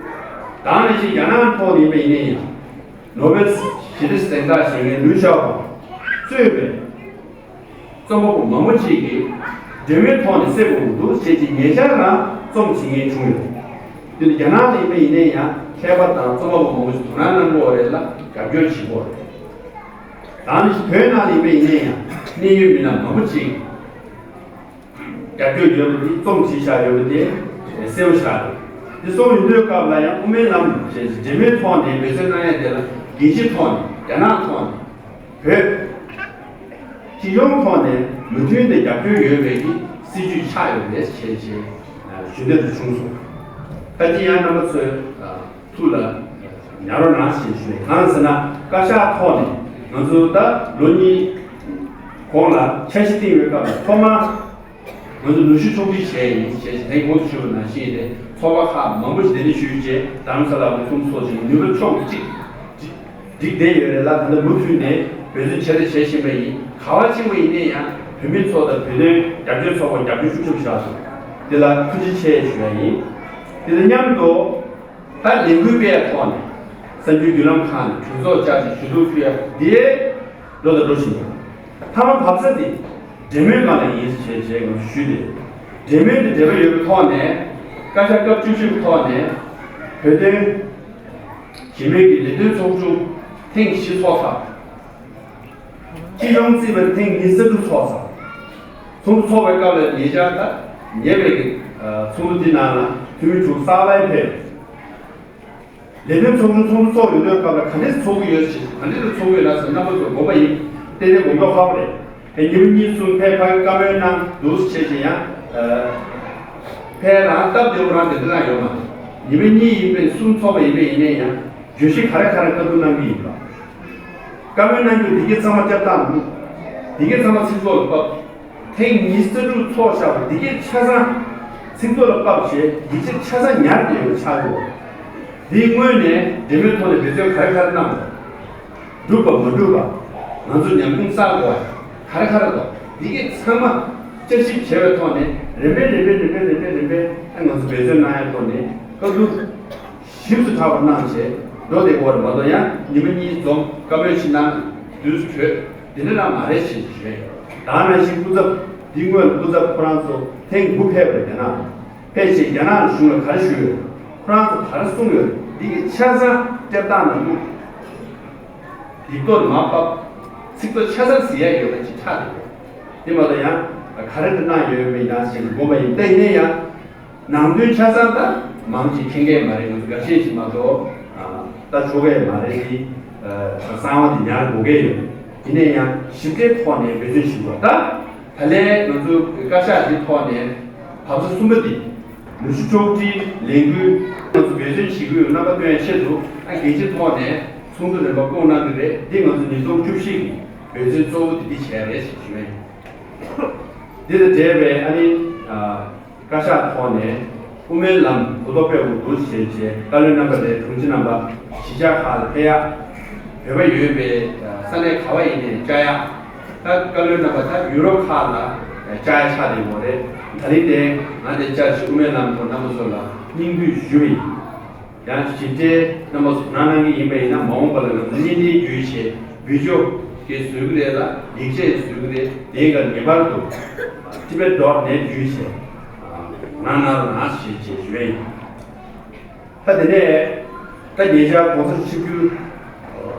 ད་ནང་བཞིན་རྒྱ་ནག་ཐོག་ནས་ཡིན་པ་ཡིན་ན་ཡང་། ནོ་བེལ་ཞི་བདེ་གཟེངས་རྟགས་བཞེས་མཁན་ལུའུ་ཞའོ་པོ་གཙོས་པའི་རྩོམ་པ་པོ་མང་པོ་ཅིག་གིས་འབྲེལ་མོལ་ཐོག་ནས་སེལ་དགོས་ཀྱི་འདུག་ཅེས་ཀྱི་ཉེ་ཆར་རང་རྩོམ་བྲིས་མཁན་བྱུང་ཡོད། དེ་ནི་རྒྱ་ནག་ལ་ཡིན་པ་ཡིན་ན་ཡང་མཁས་པ་དང་རྩོམ་པ་པོ་མང་པོ་ཞིག་དོ་སྣང་གནང་གི་ཡོད་རེད་ལ། རྒྱབ་སྐྱོར་བྱེད་ཀྱི་ཡོད་རེད། ད་ནི་བོད་ནང་ལ་ཡིན་པ་ཡིན་ན་ཡང་གནད་ཡོད་མི་སྣ་མང་པོ་ཅིག་རྒྱབ་སྐྱོར་ཡོད་པ་དེ་རྩོམ་བྲིས་བཞག་ཡོད་པ་དེ་གསལ་པོ་ཞིག་རེད། འདི་སོང་ཡོང་དུས་སྐབས་ལ་ཡང་དབུ་མའི་ལམ་ཞེས་འབྲེལ་མོལ་ཐོག་ནས་འབད་བརྩོན་གནང་ཡ་དེ་ལ་རྒྱལ་སྤྱིའི་ཐོག་ནས། རྒྱ་ནག་ཐོག་ནས། བོད་སྤྱི་ཡོངས་ཐོག་ནས་མོས་མཐུན་དང་རྒྱབ་སྐྱོར་ཡོད་པའི་གི་ སྲིད་ཇུས་ཆགས་ཡོད་རེད་ཞེས་ཞེས་ཞུ་འདོད་དུ་བྱུང་སོང་། ད་ཅི་ཡང་རྣམ་པ་ཚོས་ཐུགས་ལ་ཉར་རོགས་གནང་ཞེས་ཞུ་ནས། གང་ཟེར་ན་བཀའ་ཤག་ཐོག་ནས་ང་ཚོ་ད་ལོ་གཉིས་གོང་ལ་འཆར་གཞི་བཏིང་བའི་སྐབས་ལ་ཐོག་མར་ང་ཚོ་ནུས་ཤུགས་ཕྱོགས་སྒྲིག་བྱས་ཡིན་ཞེས་དེ་གོང་དུ་ཞུས་པ་ནང་བཞིན་རེད། ཚོགས་པ་ཁག་མང་པོ་ཞིག་གདན་འདྲེན་ཞུས་རྗེས་རྡ་རམ་ས་ལ་འོས་འཚོགས་སོགས་ཀྱི་ནུས་པ་ཕྱོགས་གཅིག་སྒྲིག་བསྡད་ཡོད་རེད་ལ། ད་ལྟ་མུ་མཐུད་ནས་འབད་བརྩོན་ཆེ་རུ་བྱེད་བཞིན་པ་ཡིན། ག་བ་ཕྱིན་པ་ཡིན་ན་ཡང་བོད་མི་ཚོ་དང་བོད་དོན་རྒྱབ་སྐྱོར་ཚོགས་པར་རྒྱབ་སྐྱོར་ཤུགས་ཆེན་པོ་བྱ་སོང་། དེ་ལ་ཐུགས་རྗེ་ཆེ་ཞུ་ཡ་ཡིན། དེ་དང་མཉམ་དུ་ད་ལས་འགུལ་སྤེལ་ཡ་ཐོག་ནས་གསར་འགྱུར་བརྒྱུད་ལམ་ཁག་ནས་གྲོས་ཚོགས་བཅར་ཞིང་ཞུ་གཏུག་ཕུལ་ཡ་དེ་འགྲོ་དང་འགྲོ་བཞིན་ཡོད། མཐའ་མ་བབས་ས་དེ་འབྲེལ་མོལ་སྒང་ལ་ཡིན་ཞེས་ཞེས་ངས་ཞུས་ཏེ། འབྲེལ་མོལ་དེ་འབྲེལ་བ་ཡོད་པའི་ཐོག་ནས་བཀའ་ཤག་སྐབས་བཅུ་བཞི་པའི་ཐོག་ནས་བོད་དོན་གཞི་མེད་ཀྱི་ལས་དོན་ཚོགས་ཆུང་ཐེངས་བཞི་ཚོགས་ཚར། སྤྱི་ཡོངས་བརྩིས་པར་ཐེངས་ཉི་ཤུ་རྩ་དྲུག་ཚོགས་ཚར། ཚོགས་འདུ་ཚོགས་པའི་སྐབས་ལ་ཉེ་ཆར་ད་ཉེ་བའི་གི་ཚོགས་འདུ་འདི་ནང་ལ་འཐུས་མི་དྲུག་གསར་པ་ཕེབས། ལས་དོན་ཚོགས་ཆུང་ཚོགས་འདུ་ཚོགས་ཡོང་དུས་སྐབས་ལ་ག་འདྲས་ཚོགས་ཀྱི་ཡོད་ཅེས། ག་འདྲས་ལ་ཚོགས་ཀྱི་ཡོད་ན་ཟེར་རྣམ་པ་ཚོས་དགོངས་པ་ཡིན། ཏན་ཏན་དགོངས་པ་ཧ་གོ་རེད། དེ་ཉི་མ་གཉིས་གསུམ་ཕར་ཕར་བཀའ་མོལ་གནང་འདུག་བྱས་ཅིང་ཡང་། ཕར་རང་སྟབས་བདེ་པོ་རང་བདེ་བདེ་གནང་ཡོད་མ་རེད། ཉི་མ་གཉིས་ཡིན་པའི་གསུམ་ཚོགས་པ་ཡིན་པའི་ཡིན་ནའི་ཡང་བརྗོད་གཞི་ག་རེ་ག་རེ་བཀའ་བསྡུར་གནང་གི་ཡིན་པ། བཀའ་མོལ་གནང་རྒྱུ་འདི་གའི་ཚང་མ་སྐྱབས་སྟངས་འདུག་འདི་གའི་ཚང་མ་ཚིག་ཐོག་ལ་ཕབ། ཐེངས་ཉི་ཤུ་རྩ་དྲུག་ཚོགས་བཞག་པ་འདི་གའི་ཆ་ཚང་ཚིག་ཐོག་ལ་ཕབ་བྱས་ཡིག་ཆ་ཆ་ཚང་ཉར་བསྡད་ཡོད་ཆགས་ཡོད། འདིའི་སྔོན་ནས་འབྲེལ་མོལ་ཐོག་ནས་འབད་བརྩོན་ག་རེ་ག་རེ་གནང་བ། འགྲུབ་པ་མ་འགྲུབ་པ། ང་ཚོ་ཉམས་མྱོང་བསགས་དགོས་པ་ག་རེ་ག་རེ་འདུག་འདི་གའི་ཚང་མ་བསྐྱར་ཞིབ་བྱས་པའི་ཐོག་ནས་རིམ་པས་རིམ་པས་རིམ་པས་རིམ་པས་རིམ་པས་ཨ་ང་ཚོ་འབད་བརྩོན་གནང་ཡའི་ཐོག་ནས་བཀའ་བསྡུར་ཞིབ་ཏུ་ཕྲ་བ་གནང་བྱས་འགྲོ་བསྡད་ཡོད་རེད་མ་གཏོགས། ཡང་ཉི་མ་གཉིས་འཛོམས་བཀའ་མོལ་ཞིག་གནང་དུས་སུ་གྲོལ་དེ་འདྲ་རང་མ་རེད་ཞེས་ཞུས་ཡོད། ད་ནང་བཞིན་སྐུ་ཚབ་འདི་སྔོན་ལ་སྐུ་ཚབ་ཁོ་རང་ཚོ་ཐེངས་དགུ་ཕེབས་པ་རེད། རྒྱ་ནག་ཕེབས་བྱས་རྒྱ་ནག་གཞུང་ལ་ག་རེ་ཞུས་ཡོད། ཁོ་རང་ཚོ་ག་རེ་གསུངས་ཡོད། འདི་གི་ཆ་ཚང་སྐྱབས་སྟངས་ནང་དུ་འདི་གཏོར་མ་ཕབ། ཚིག་ཐོ་ཆ་ཚང་གཟིགས་ཡ་ཡོད་པ་ཅིག་ཆགས་འདུག་དེ་མ་གཏོགས་ཡང་ག་རེ་འདྲ་གནང་ཡོད་མེད་ཡང་ཞིག་དགོངས་པ་ཡིན། ད་ཡིན་ན་ཡང་ནང་དོན་ཆ་ཚང་ད་མང་ཆེ་མཁྱེན་གྱི་མ་རེད། ང་ཚོ་འགའ་ཤས་ཤིག་མ་གཏོགས་ད་ཆོག་གི་མ་རེད། དེ་གསང་བ་དེ་ཉར་དགོས་ཀྱི་ཡོད། ཡིན་ན་ཡང་ཞིབ་ཕྲའི་ཐོག་ནས་འབད་བརྩོན་ཞིག་དགོས། ད་ད་ལན་ང་ཚོ་བཀའ་ཤག་འདི་ཐོག་ནས་བབས་ས་གསུམ་པ་འདི་ནུས་ཤུགས་ཕྱོགས་སྒྲིག་ལས་འགུལ་ང་ཚོ་འབད་བརྩོན་བྱེད་དགོས་ཡོད་རྣམ་པ་སྟོན་ཡ་ཆེད་དུ་ཨ་གལ་ཆེ་ཐོག་ནས་ཚོགས་འདུ་རིམ་པ་བསྐོང་གནང་གི་རེད། འདི་ང་ཚོ་ཉིས་སྟོང་བཅུ་བཞི་གི་འབད་བརྩོན་གཙོ་བོ་དེ་འདི་བྱས་རེད་ཞེས་ཞུ་ཡ་ཡིན། འདི་དང་འབྲེལ་བའི་ཨ་ནི་བཀའ་ཤག་ཐོག་ནས་དབུ་མའི་ལམ་གོ་རྟོགས་སྤེལ་དགོས་འདུག་ཞེས་བྱས་བཀའ་བློན་རྣམ་པ་དང་དྲུང་ཆེ་རྣམ་པ་གཞིས་ཆགས་ཁག་ལ་ཕེབས་ཡ། བོད་པ་ཡོད་པའི་ས་གནས་ག་བ་ཡིན་ནའི་བཅར་ཡ། ད་བཀའ་བློན་རྣམ་པ་ད་ཡུ་རོབ་ཁག་ལ་བཅར་ཡ་ཆགས་བསྡད་ཡོད་རེད། ད་རིང་དེ་ང་དེ་བཅར་ཞིག་དབུ་མའི་ལམ་ཐོག་རྣམ་པ་ཚོ་ལ་སྙིང་བསྡུས་ཞུ་བ་ཡིན། ཡང་ཞིབ་ཕྲའི་རྣམ་པ་ཚོ་དོ་སྣང་གནང་གི་ཡིན་པ་ཡིན་ན་མ་འོངས་པ་ལ་ང་ཚོ་བརྙན་འཕྲིན་བརྒྱུད་བྱས་བི་ཌིའོ་སྐད་བཟོ་གི་རེད་ལ་ཡིག་ཆ་ཡང་བཟོ་གི་རེད། དེའི་སྒང་ངེས་པར་དུ་tibet dot net བརྒྱུད་བྱས་དོ་སྣང་གནང་རོགས་གནང་ཞེས་བྱས་ཞུ་ཡ་ཡིན། ད་དེ་ནས་ད་ཉེ་ཆར་གོང་ས་ཆིབས་བསྒྱུར་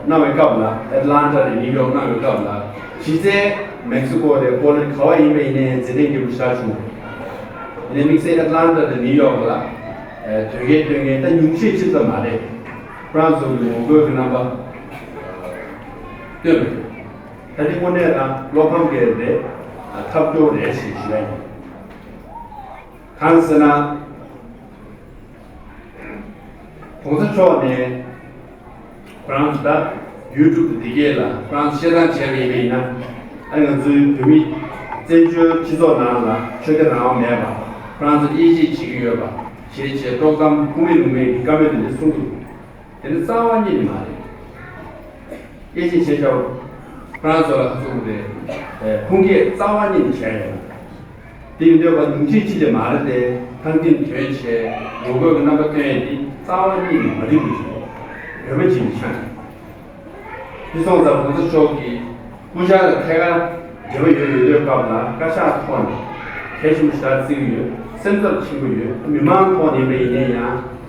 གནང་བའི་སྐབས་ལ་ཨེ་ཏི་ལན་ཊ་རེད་ནིའུ་ཡོག་གནང་བའི་སྐབས་ལ་གཞི་རྩའི་མེག་སི་ཀོ་རེད་པོ་ལན་ག་བ་ཡིན་པ་ཡིན་ནའི་མཛད་རྗེས་ལྡན་རྒྱལ་པོ་ཞེ་དྲག་བྱུང་། དེ་ནས་དམིགས་བསལ་ཨེ་ཏི་ལན་ཊ་དང་ནིའུ་ཡོག་ལ་དོལ་རྒྱལ་སྟོན་མཁན་ད་ཉུང་ཤས་ཅིག་ཙམ་མ་རེད། ཁོ་རང་ཚོ་གི་ངོ་རྒོལ་གྱི་རྣམ་པ་སྟོན་པ་རེད། ད་དེ་དངོས་གནས་རང་བློ་ཕམ་སྐྱེ་རེད། ཐབས་སྐྱོ་རེད་ཞེས་ཞུ་ཡ་ཡིན། གང་ཟེར་ན། གོང་ས་མཆོག་ནས་ཁོ་རང་ཚོ་ད་ཡུ་ཊུབ་དེ་གས་ལ་ཁོ་རང་ཚོ་བཤད་སྟངས་བྱས་པ་ཡིན་པ་ཡིན་ན། ཨ་ང་ཚོའི་བོད་མི་བཙན་བྱོལ་སྤྱི་ཚོགས་ནང་ལ་ཆོས་དད་རང་དབང་མེད་པ། ཁོ་རང་ཚོ་དབྱེ་འབྱེད་བྱེད་ཀྱི་ཡོད་པ་ཞེས་བྱས་དཀྲོག་གཏམ་དཔུང་རིས་ལུང་པའི་བཀའ་མོལ་དེ་འདྲ་གསུང་གི་འདུག་དེ་ནི་རྩ་བ་ཉིད་ནས་མ་རེད། དབྱེ་འབྱེད་བྱས་ཤག་ཁོ་རང་ཚོ་ལ་ཁ་ཚུགས་རེད། ཁུངས་སྐྱེལ་རྩ་བ་ཉིད་ནས་བྱས་ཡོད། དེ་ཡིན་དུས་བ་ཉུང་ཤས་ཅིག་ལས་མ་རེད་དེ་ཐང་འདིར་ཐོན་བྱས་ངོ་རྒོལ་གྱི་རྣམ་པ་སྟོན་ཡས་འདི་རྩ་བ་ཉིད་ནས་མ་འགྲིག་པ་ཞིག་རེད། བོད་པ་ཅིག་ནས་ཆགས་ཡོད། དེ་སོང་ཙང་གོང་ས་མཆོག་གིས་སྐུ་ཞབས་ལ་ཐད་ཀར་འབྲེལ་བ་ཡོད་ཡོད་དུས་སྐབས་ལ་བཀའ་ཤག་ཐོག་ནས་གལ་ཆེན་པོ་ཞེ་དྲག་བརྩི་གི་ཡོད། སེམས་འཚབ་ཆེན་པོ་ཡོད། མི་མང་ཐོག་ནས་ཡིན་པ་ཡིན་ན་ཡང་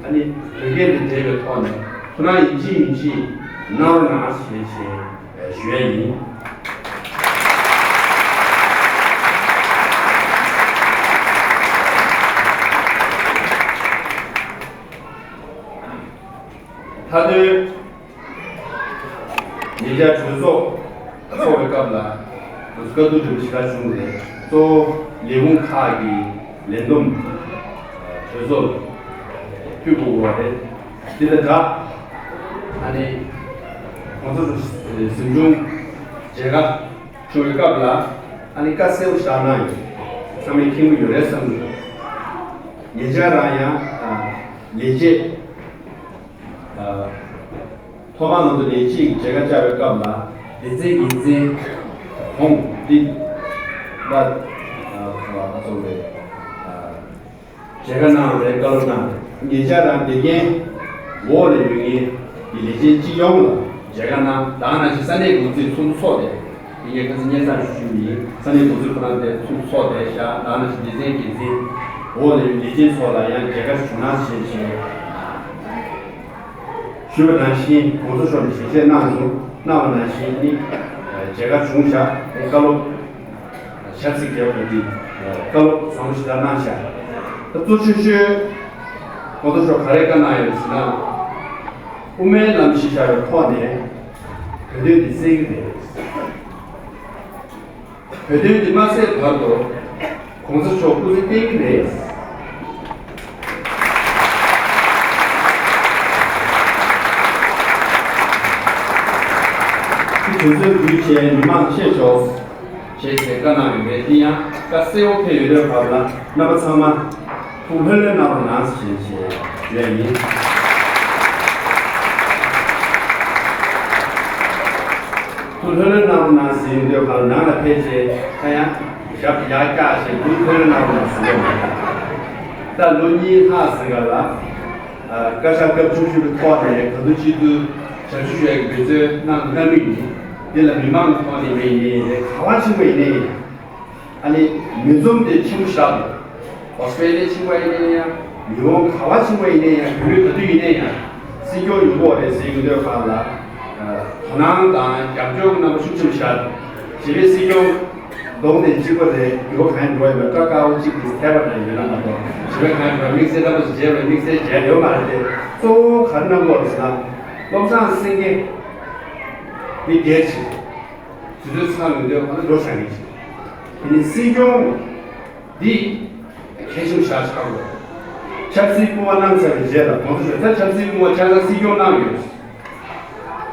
ཨ་ནི་དོལ་རྒྱལ་དང་འབྲེལ་བའི་ཐོག་ནས་ཐུགས་སྣང་ཡིན་གཅིག་མིན་གཅིག་གནང་རོགས་གནང་ཞེས་བྱས་ཞུ་ཡ་ཡིན། མཐའ་དོན། ཉེ་ཆར་གྲོས་ཚོགས་ཚོགས་པའི་སྐབས་ལ་ང་ བཀའ་བསྡུར་འདྲ་པོ་ཞིག་ག་བྱུང་རེད། གཙོ་བོ་ལས་ཁུངས་ཁག་གི་ལས་བསྡོམས་གྲོས་ཚོགས་ལ་ཕུལ་དགོས་པ་རེད། འདི་དང་སྦྲགས་ཨ་ནི་གོང་ས་མཆོག་གཟིམ་ཆུང་མཇལ་ཁ་བྱུང་བའི་སྐབས་ལ་ཨ་ནི་བཀའ་གསལ་པོ་ཞིག་གནང་ཡོད། ཚང་མས་མཁྱེན་གྱི་ཡོད་རེད་བསམ་གྱི་འདུག་ཉེ་ཆར་རང་ཡང་ལས་བྱེད། ཐོག་ཁང་ནང་དུ་ལས་བྱེད་ཀྱི་མཇལ་ཁ་བཅར་བའི་སྐབས་ལ་སྡེ་ཚན་འགན་འཛིན་གོང་འདི་ལ་ཚོགས་པའི་མཇལ་ཁ་གནང་བའི་བཀའ་སློབ་གནང་བས། ཉེ་ཆར་རང་དགེ་རྒན་འོག་ལ་ཡོད་མཁན་གྱི་ལས་བྱེད་སྤྱི་ཡོངས་ལ་མཇལ་ཁ་གནང་། ད་ག་ནང་བཞིན་ས་གནས་འགོ་འཛིན་ཚོགས་འདུ་ཚོགས་ཏེ། དེ་ངས་ཁ་སང་སྙན་སེང་ཞུས་ཞུས་པ་ཡིན། ས་གནས་འགོ་འཛིན་ཁོ་རང་དེ་ཚོགས་འདུ་ཚོགས་བསྡད་བཞག་ད་ག་ནང་བཞིན་སྡེ་ཚན་འགན་འཛིན་འོག་ལ་ཡོད་ལས་བྱེད་ཚོ་ལ་ཡང་མཇལ་ཁ་ཞུ་གནང་བྱས་བྱས། ཞུས་པ་ནང་བཞིན་གོང་ས་མཆོག་ནས་ཞལ་བཞེས་གནང་སོང་། གནང་བ་ནང་བཞིན་ནི་མཇལ་ཁ་བྱུང་བཞག་བཀའ་སློབ་ཆབ་སྲིད་རྒྱལ་བ་དང་བཀའ་སློབ་བཟང་པོ་ཞིག་ད་གནང་བཞག་ད་གཙོ་ཆེ་ཤོས་གོང་ས་མཆོག་ག་རེ་བཀའ་གནང་ཡོད་ཟེར་ན། དབུ་མའི་ལམ་གཞི་བཞག་པའི་ཐོག་ནས་བོད་དོན་འདི་གསལ་གྱི་རེད། བོད་དོན་འདི་མ་གསལ་བར་དུ་གོང་ས་མཆོག་སྐུ་ཚེ་བརྟན་གྱི་རེད། དེ་དུས་ཚོད་བརྒྱུད་བྱས་མི་མང་ཆེ་ཤོས་བྱས་བྱས་བཀའ་གནང་ཡོད་པས། འདི་ཡང་བཀའ་གསལ་པོ་ཕེབས་ཡོད་རེད། བར་ལ་རྣམ་པ་ཚང་མ་ཐུགས་ལྷོད་ལྷོད་གནང་རོགས་གནང་ཞེས་བྱས་ཞུ་ཡ་ཡིན། ཐུགས་ལྷོད་ལྷོད་གནང་རོགས་གནང་ཟེར་ཡོང་དུས་གང་ནང་ལ་ཕེབས་བྱས་ད་ཡང་ཞབས་ཡར་བཀྱགས་བྱས་ཐུགས་ལྷོད་ལྷོད་གནང་རོགས་གནང་ཟེར་ཡོང་། ད་ལོ་གཉིས་ལྷག་ཟིན་ག་ལ་བཀའ་ཤག་སྐབས་བཅུ་བཞི་པའི་ཐོག་ནས་ག་དུས་སྤྱི་འཐུས་ཞབས་ཞུ་ཞུ་ཡག་གི་འབད་བརྩོན་གནང་གནང་གི་ཡིན། འདི་ལ་མི་མང་གི་ཐོག་ནས་མེད་ཡིན་རེད། ག་བ་ཕྱིན་པ་ཡིན་ནའི་ཡིན། ཨ་ནི་མི་འཛོམས་དེ་ཆེན་པོ་ཞིག་འདུག་ཨོ་སི་ཀྲེ་ལི་ཡ་ཕྱིན་པ་ཡིན་ནའི་ཡང་། ཡིད་འོང་ག་བ་ཕྱིན་པ་ཡིན་ནའི་ཡང་། བོད་ལུགས་ག་དུས་ཡིན་ནའི་ཡང་། སྲིད་སྐྱོང་ཡོང་གི་རེད་ཟེར་གྱི་འདུག་ཁ་ལ། དོ་སྣང་དང་རྒྱབ་སྐྱོར་གྱི་རྣམ་པ་ཤུགས་ཆེན་པོ་ཞིག་འདུག་བྱེས་པའི་སྲིད་སྐྱོང་གདོང་ནས་གཅིག་པ་རེད། འགྱུར་བ་གང་ཡང་འགྲོ་ཡོད་མེད། སྐྲ་དཀར་པོ་གཅིག་གིས་ཐེབས་པ་འདྲ་ཡོད་ན་མ་གཏོགས། བྱེས་པའི་གང་ཡང་འགྲོ་དམིགས་བསལ་རྣམ་པ་ཞིག་བྱས་པ་རེད། དམིགས་བསལ་བྱས་ཡོད་མ་རེད་དེ། གཙོ་བོ་ག་རེ་གནང་གི་ཡོད་རེད་ཟེར་ན། བློ་བཟང་སེང་གེ་འདི་རྒྱལ་ཆེ། དུས་ཚོད་ཚང་ཡོང་དུས་ཁོ་ན་འགྲོ་བཞག་གི་ཅིག་དེ་ནི་སྲིད་སྐྱོང་འདི་གལ་ཆེན་པོ་ཞིག་ཆགས་དགོས། ཆབ་སྲིད་སྐུ་དབང་གནང་ཚར་བའི་རྗེས་ལ་གོང་ས་མཆོག་ད་ཆབ་སྲིད་སྐུ་དབང་ཆ་ཚང་སྲིད་སྐྱོང་གནང་ཡོད།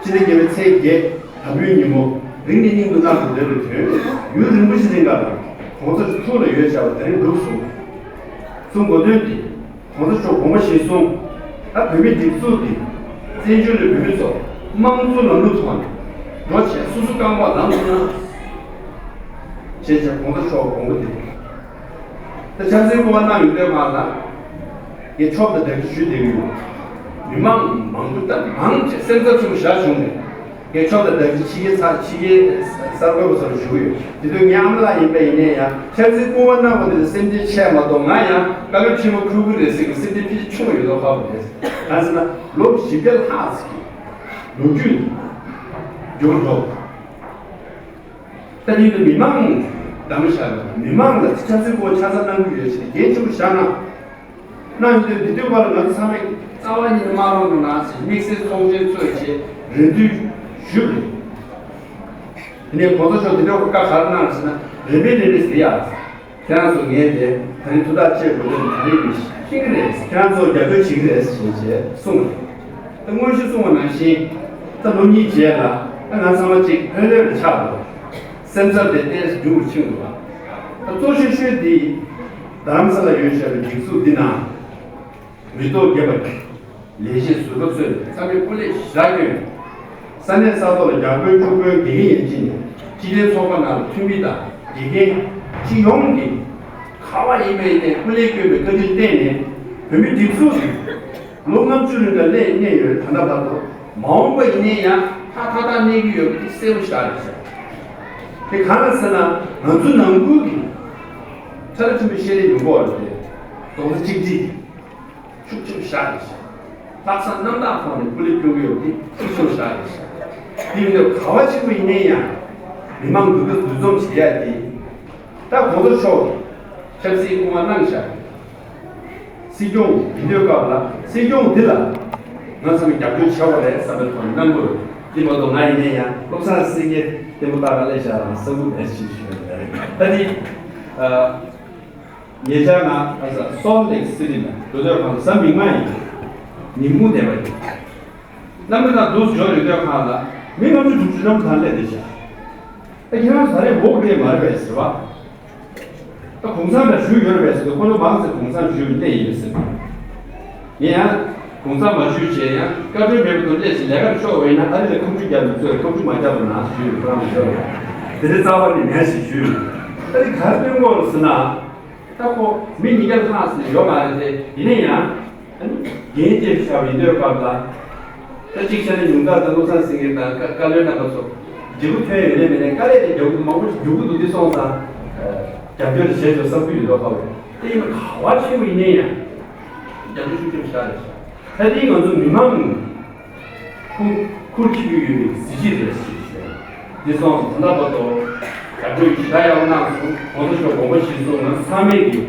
ཕྱི་ཟླ་བརྒྱད་པའི་ཚེས་བརྒྱད་དང་པོའི་ཉིན་མོ་རིང་ནས་སྙིང་དུ་བརྣག་ཏུ་སྡོད་པའི་དོན། ཡུན་རིང་པོ་ཞིག་རིང་ག་ལ་གོང་ས་མཆོག་ཐུགས་ལ་ཡོད་བྱ་བ་དེ་རིང་འགྲུབ་སོང་། གསུང་དགོས་དོན་དེ། གོང་ས་མཆོག་དགོངས་པ་བཞེས་སོང་། ད་བོད་མི་སྒྲིག་འཛུགས་འདི་བཙན་བྱོལ་ནས་བོད་མི་ཚོ་དམངས་གཙོ་ལམ་ལུགས་ཐོག་ནས་འགྲོ་བྱས་སོ་སོ་རྐང་པ་ལངས་ཐུབ་ན། བྱས་བྱས་གོང་ས་མཆོག་དགོངས་པ་འདི། ད་ཆབ་སྲིད་སྐུ་དབང་གནང་ཡོང་དུས་མ་ལ་ངས་ཆོབ་དང་གྲ་སྒྲིག་ཞུས་བསྡད་ཀྱི་ཡོད། མི་མང་མང་པོ་ད་མང་ཆེ་སེམས་འཚབ་ཆེན་པོ་ཞིག་བྱུང་ནས། ངས་ཆོབ་དང་གྲ་སྒྲིག་ཕྱི་རྒྱལ་ཚ་ཕྱི་རྒྱལ་གསར་འགོད་པ་ཚོར་ཞུ་གི་ཡོད། དེ་དུས་ངའི་ཨ་མ་ལགས་ཡིན་པ་ཡིན་ནའི་ཡང་ཆབ་སྲིད་སྐུ་དབང་གནང་བ་དེ་ལ་སེམས་ཁྲལ་ཆེ་མ་གཏོགས། ང་ཡང་དཀའ་ལས་ཁྲི་མ་འཁུར་གི་རེད་ཟེར་གི་སེམས་ཁྲལ་ཕལ་ཆེར་ཆུང་བ་ཡོད་མདོག་ཁ་པོ་རེད། གང་ཟེར་ན་ལོ་བཞི་བརྒྱ་ལྷག་ཙམ་གྱི་ལོ་རྒྱུས་འགྱུར་འགྲོ། ད་དེ་དུས་མི་མང་གདམ་བཞག་མི་མང་ལ་ཆབ་སྲིད་སྐུ་དབང་ཆ་ཚང་གནང་གི་ཡོད་ཟེར་ཏེ་འགན་ཆེན་པོ་བཞག་ན། གནང་ཡོད་དུས་འདི་དུས་བར་ལ་ང་ཚོ་ཚང་མས་རྩ་བ་ཉིད་ནས་མ་རོགས་གནང་ཟེར་དམིགས་བསལ་ཚོགས་ཆེན་ཚོགས་བྱས་རེ་འདུན་ཞུས་པ་རེད། དེ་ནས་གོང་ས་མཆོག་འདི་འདྲ་བཀའ་ག་རེ་གནང་ཟེར་ན། རིམ་པས་རིམ་པས་ཟེར་ཡ། ཁྱེད་རང་ཚོ་ངས་དེ་ད་རིང་ཐུགས་ཐག་བཅད་དགོས་དོན་ད་རེས་ནས་ཤེས་ཀྱི་རེད། ཁྱེད་རང་ཚོར་རྒྱབ་སྐྱོར་བྱེད་ཀྱི་རེད་ཞེས་བྱས་གསུངས་རེད། ད་དངོས་གཞི་གསུངས་པ་ནང་བཞིན་ད་ལོ་གཉིས་རྗེས་ལ་ད་ང་ཚང་མ་གཅིག་ལྷོད་ལྷོད་ལ་ཆགས་འདུག་སེམས་འཚབ་དེ་ཏོག་ཙམ་མགྱོགས་པོ་ཕྱིན་འདུག་ད་གཙོ་ཆེ་ཤོས་འདི་རྡ་རམ་ས་ལ་ཡོད་བཞག་པའི་སྒྲིག་འཛུགས་འདི་ནང་མི་ཐོག་རྒྱབ་པ། ལས་བྱེད་ཟུར་པ་ཚོས་ཚང་མས་སྐུ་ལས་ཞེ་དྲག་བསྐྱོན། ས་གནས་ས་ཐོག་ལ་རྒྱ་དཔོན་ཕྱུག་དཔོན་དགེ་རྒན་ཡན་ཆད་ནས་སྤྱི་མཐུན་ཚོགས་པ་ནང་ལ་འཐུས་མི་དང་དགེ་རྒན་སྤྱི་ཡོངས་ཀྱིས་ག་བ་ཡིན་པ་ཡིན་ནའི་སྐུ་ལས་བསྐྱོན་པའི་བཀའ་དྲིན་བརྟེན་ནས་བོད་མི་སྒྲིག་འཛུགས་ཀྱིས་ལོ་ལྔ་བཅུ་རིང་ལ་སླེབས་གནས་ཡོད་རེད། ད་ལྟ་བར་དུ་མ་འོངས་པ་ཡིན་ནའི་ཡང་ཧ་ཐག་ཐག་གནས་ཀྱི་ཡོད་པ་དེ་གསལ་པོ་ཞིག་རེད་ཤག་དེ་གང་ལ་ཟེར་ན་ང་ཚོ་ནང་ཁུལ་གྱི་ཁྲ་ལ་ཆུ་མོའི་བཤད་རེས་ཡོང་གི་ཡོད་རེད་དེ། རྡོག་རྩ་གཅིག་སྒྲིལ། ཤུགས་ཆེ་བཞག་རེད་ཤག་ལྷག་བསམ་རྣམ་དག་ཐོག་ནས་སྐུ་ལས་སྐྱོན་གྱི་ཡོད་དེ་ཤུགས་ཆེ་བཞག་རེད་ཤག་དེ་ཡིན་དུས་ག་བ་ཆེན་པོ་ཡིན་ནའི་ཡང་མི་མང་འདུ་འདུ་འཛོམས་བྱེད་ཡ་དེ། ད་གོང་ས་མཆོག་ཆབ་སྲིད་སྐུ་དབང་གནང་བཞག་སྲིད་སྐྱོང་ཡིན་དུས་སྐབས་ལ་སྲིད་སྐྱོང་འདི་ལ་ང་ཚང་མས་རྒྱབ་སྐྱོར་བྱ་བ་རེད་བསམ་པའི་ཐོག་ནས་གནང་དགོས། དེ་མ་གཏོགས་ང་ཡིན་ནའི་ཡང་བློ་བཟང་སེང་གེ། ལྟད་མོ་ལྟ་ག་སླེབས་ཤག་རང་ས་ཁུག་མེད་ཅིག་ཞུ་ཡ་རེད། ད་ནི་ཨ། ཉེ་ཆར་ང་ཨ་ས་སོལ་ལེག་སི་ཊི་ནས་འགྲོ་དུས་གང་གཟའ་མིག་དམར་ཡིན། ཉིན་གུང་བསྡད་པ་ཡིན། གནམ་གྲུ་དང་འདུག་འབྱོར་ཡོད་དུས་གང་ལ་མི་ལྔ་བཅུ་དྲུག་ཅུ་ནམ་གང་སླེབས་བསྡད་ཤག་ཨ་ཁྱེད་རང་ཟ་རེད་འོག་རེད་མ་རེད་པས་ཟེར་བ། ད་གུང་ཚང་ལ་ཞུས་ཡོད་རེད་པས་ཟེར་དུས་ཁོ་ཚོ་མང་ཆེ་གུང་ཚང་ཞུས་སླེབས་ཡིན་ཟེར། ངས་ཡང་གུང་ཚང་མ་ཞུས་བྱས་ཡང་བཀའ་འཁྲོལ་མེད་པ་དང་སླེབས་ཤིག་ལས་ཀར་ཤོག་འོས་ན་ཨ་རི་ལ་ཁ་མཆུ་རྒྱག་མི་ཚོས་ཁ་མཆུ་མ་རྒྱག་པ་ན་ཞུས་ཡོད་ཁོ་རང་ཞུས་ཡོད། དེ་འདྲའི་རྩ་བ་ནས་མེད་ཞེས་ཞུས་ཡོད། ཨ་རི་ག་རེ་སྟོན་དགོས་རེད་ཟེར་ན། ད་ཁོ་མི་ཉིས་བརྒྱ་ལྷག་ཙམ་ཡོད་མ་རེད་དེ་ཡིན་ན་ཡང་། ཨ་ནི་འགན་དེ་བཞག་པ་ཡིན་དུས་སྐབས་ལ། ད་གཅིག་བྱས་ན་ཉུང་མཐའ་དང་བློ་བཟང་སེང་གེ་དང་བཀའ་བློན་རྣམ་པ་ཚོ་འབྲས་བུ་ཐོན་ཡོད་ནས་མེད་ནས་དཀའ་ལས་དེ་རྒྱག་གི་མང་པོ་ཞིག་རྒྱུག་གི་འདུག་འདི་སོང་ཙང་། རྒྱབ་སྐྱོར་དེ་བྱས་ཆོག་བསམ་གྱི་ཡོད་འདུག་ཁ་བའི་དེ་ཡིན་ན་ག་བ་ཆེན་པོ་ཡིན་ནས་ཡང་རྒྱབ་སྐྱོར་ཤུགས་ཆེན་པོ་ཞིག་རེད་ཤག་ད་དེ་ང་ཚོ་མི་མང་ཁུར་ཁུར་ཁྱི་གུ་ཡོད་པའི་གཟི་བརྗིད་རེད་ཞེས་ཞུས། འདི་སོང་ཙང་ད་ལྟ་བར་དུ་རྒྱ་བོད་ཀྱི་ཞི་བདེ་ཡག་པོ་གནང་སོང་གོང་ས་མཆོག་དགོངས་པ་གཞིར་བཟུང་ང་ཚང་མས་ཀྱི་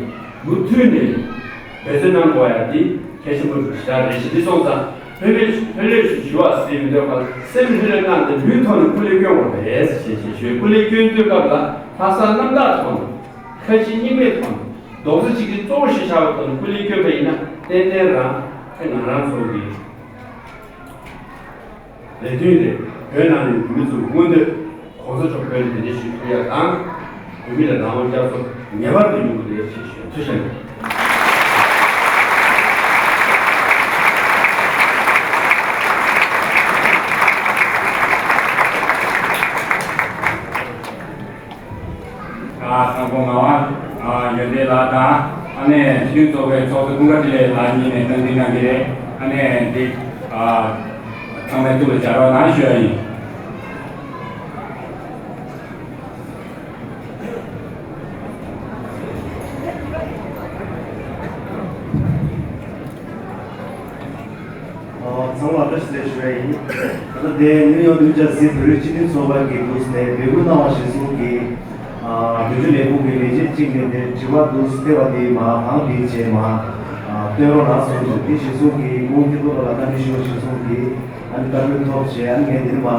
མུ་མཐུད་ནས་འབད་བརྩོན་གནང་དགོས་ཡ་འདི་གལ་ཆེན་པོ་ཞིག་རེད་ཞེས་འདི་སོང་ཙང་ལྷོད་ལྷོད་ལྷོད་ལྷོད་ཞུ་ཞུ་བ་ཟེར་མི་འདོད་པར་སེམས་ལྷོད་ལྷོད་གནང་སྟེ་ལུས་ཐོག་ནས་སྐུ་ལས་སྐྱོན་དགོས་རེད་ཞེས་ཞེས་ཞུས། སྐུ་ལས་སྐྱོན་དུས་སྐབས་ལ་ལྷག་བསམ་རྣམ་དག་ཐོག་ནས་ཁ་ཞེ་གཉིས་མེད་ཐོག་ནས་རྡོག་རྩ་གཅིག་སྒྲིལ་གཙོ་བོ་ཞིག་བཞག་པ་དང་སྐུ་ལས་སྐྱོན་པ་ཡིན་ན་ཏན་ཏན་རང་ཨེ་ང་རང་ཚོ་གི་ལས་དོན་རེད། བོད་ནང་ནས་བོད་མི་ཚོ་མངོན་འདོད་གོང་ས་མཆོག་བོད་ལ་དེ་འདྲ་ཞིག་ཕུལ་ཡ་དང་། བོད་མི་ལ་རང་དབང་བསྐྱར་གསོ་ངེས་པར་དུ་ཡོང་གི་རེད་ཅེས་ཞུ་ཐུགས་རྗེ་ཆེ། ཨ་ཚང་པོ་ངག་དབང་ཨ་ཡོན་ཏན་ལགས་དང་ཨ་ནེ་སྤྱི་མཐུན་ཚོགས་པའི་ཚོགས་གཙོ་ཀུན་དགའ་འཕྲིན་ལས་ལགས་གཉིས་ནས་སྟངས་འཛིན་གནང་གི་རེད། ཨ་ནེ་འདི་ཨ་ཚང་མས་ཐུགས་ལ་འཇགས་རོགས་གནང་ཞུ་ཡ་ཡིན། ཚང་མ་བཀྲ་ཤིས་བདེ་ལེགས་ཞུ་ཡ་ཡིན། ད་ལྟ་དེ་ནིའུ་ཡོག་ནིའུ་ཇར་སི་བོད་རིགས་སྤྱི་མཐུན་ཚོགས་པ་གི་འདུག་ནས་འབོད་སྐུལ་གནང་བ་གཞིར་བཟུང་གིས། ཨ་འདོད་ཆུ་ལས་ཁུངས་ཀྱི་ལས་བྱེད་གཅིག་ནས་དེ་དྲི་བ་འདུག་སྤེལ་བ་དེ་མ་གང་དེ་བྱས་མ་ཨ་བཏོན་རོགས་ལ་གསུངས་འདུག་དེ་གཞིར་བཟུང་གིས་ཁོང་སྐྱིད་པོ་ལ་བཀའ་འདྲི་ཞུ་བ་གཞིར་བཟུང་གིས་ཨ་ནི་བཀའ་འཁྲོལ་ཐོབ་བྱས་ཨ་ནི་ངས་དེ་ནི་མ་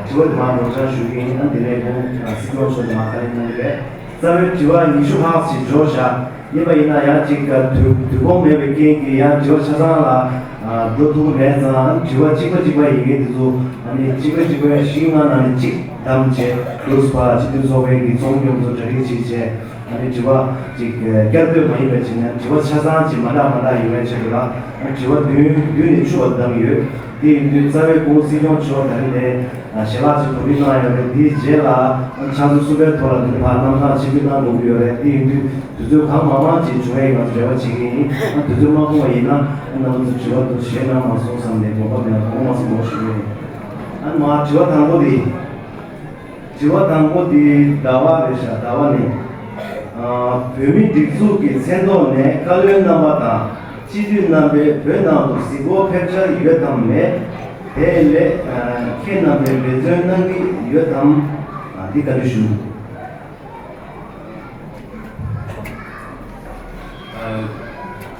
དྲི་བ་དེ་མ་འགྲོ་འཆར་ཞུ་གི་ཡིན། ཨ་ནི་དེ་ནས་ཁོང་སྲིད་སྐྱོང་མཆོག་ནས་མ་བཀའ་ལན་གནང་གི་རེད། རྩ་བའི་དྲི་བ་ཉི་ཤུ་ལྷག་ཅིག་འབྱོར་བཞག་ཡིན་པ་ཡིན་ན་ཡང་ཅིག་དུས་དུས་ཁོམ་མེད་པའི་རྐྱེན་གྱིས་ཡང་དྲི་བ་ཆ་ཚང་ལ་འགྲོ་ཐུབ་ཀྱི་མེད་ཙང་དྲི་བ་གཅིག་པ་གཅིག་པ་ཡིན་མཁན་དེ་ཚོ་ཨ་ནི་གཅིག་པ་གཅིག་པ་བཞི་ལྔ་ནང་ནས་གཅིག་བདམས་བྱས་འདུག་པ་སྤྱི་འཐུས་ཚོགས་པའི་གི་ཚོགས་མི་ཡོངས་རྫོགས་གྲ་སྒྲིག་བྱས་བྱས་ཨ་ནི་དྲི་བ་ཅིག་བསྐྱར་ཟློས་མ་ཡིན་པ་བྱས་ན་དྲི་བ་ཆ་ཚང་ཅིག་མ་འདྲ་མ་འདྲ་ཡོད་པའི་ཆེད་དུ་ལ་ཨ་ནི་དྲི་བ་བདུན་བདུན་ནས་བཅུ་བར་བདམས་ཡོད། དེ་ཡིན་དུས་རྩ་བའི་སྐུ་ངོ་སྲིད་སྐྱོང་མཆོག་ད་རིང་ནས་ཞལ་ལག་ཅིག་གོ་སྒྲིག་གནང་ཡོད་རེད། དེའི་རྗེས་ལ་ཕྱག་ཚོད་གསུམ་པའི་ཐོག་ལ་འདི་ཕར་གནམ་ཐང་ཆིབས་བསྒྱུར་གནང་དགོས་ཀྱི་ཡོད་རེད། དེ་ཡིན་དུས་དུས་ཚོད་གང་མང་མང་ཅིག་བྱུང་བའི་ང་ཚོ་རེ་བ་བྱེད་ཀྱི་ཡིན། ཨ་དུས་ཚོད་མ་ཁོམ་པ་ཡིན་ན་ཨ་རྣམ་པ་ཚོ་དྲི་བ་དུ་བཞེས་གནང་མ་སོང་བསམ་ནས་དགོངས་པ་མེད་དགོངས་པ་མ་སོང་མོ་ཞུ་གི་ཡིན། ཨ་མ་དྲི་བ་དང་པོ་དེ། དྲི་བ་དང་པོ་དེ་ཟླ་བ་རེད་ཤག་ཟླ་བ་ནས། ཨ་བོད་མིའི་སྒྲིག་འཛུགས་ཀྱི་མཚན་ཐོག་ནས་བཀའ་བློན་རྣམ་པ་དང་སྤྱི་འཐུས་རྣམ་པས་བོད་ནང་དུ་གཟིགས་སྐོར་ཕེབས་འཆར་ཡོད་དམ་མེད། དེ་ལས་ཨ་ཁྱེད་རྣམ་པས་འབད་བརྩོན་གནང་གི་ཡོད་དམ། ཨ་འདི་བཀའ་འདྲི་ཞུ། ཨ་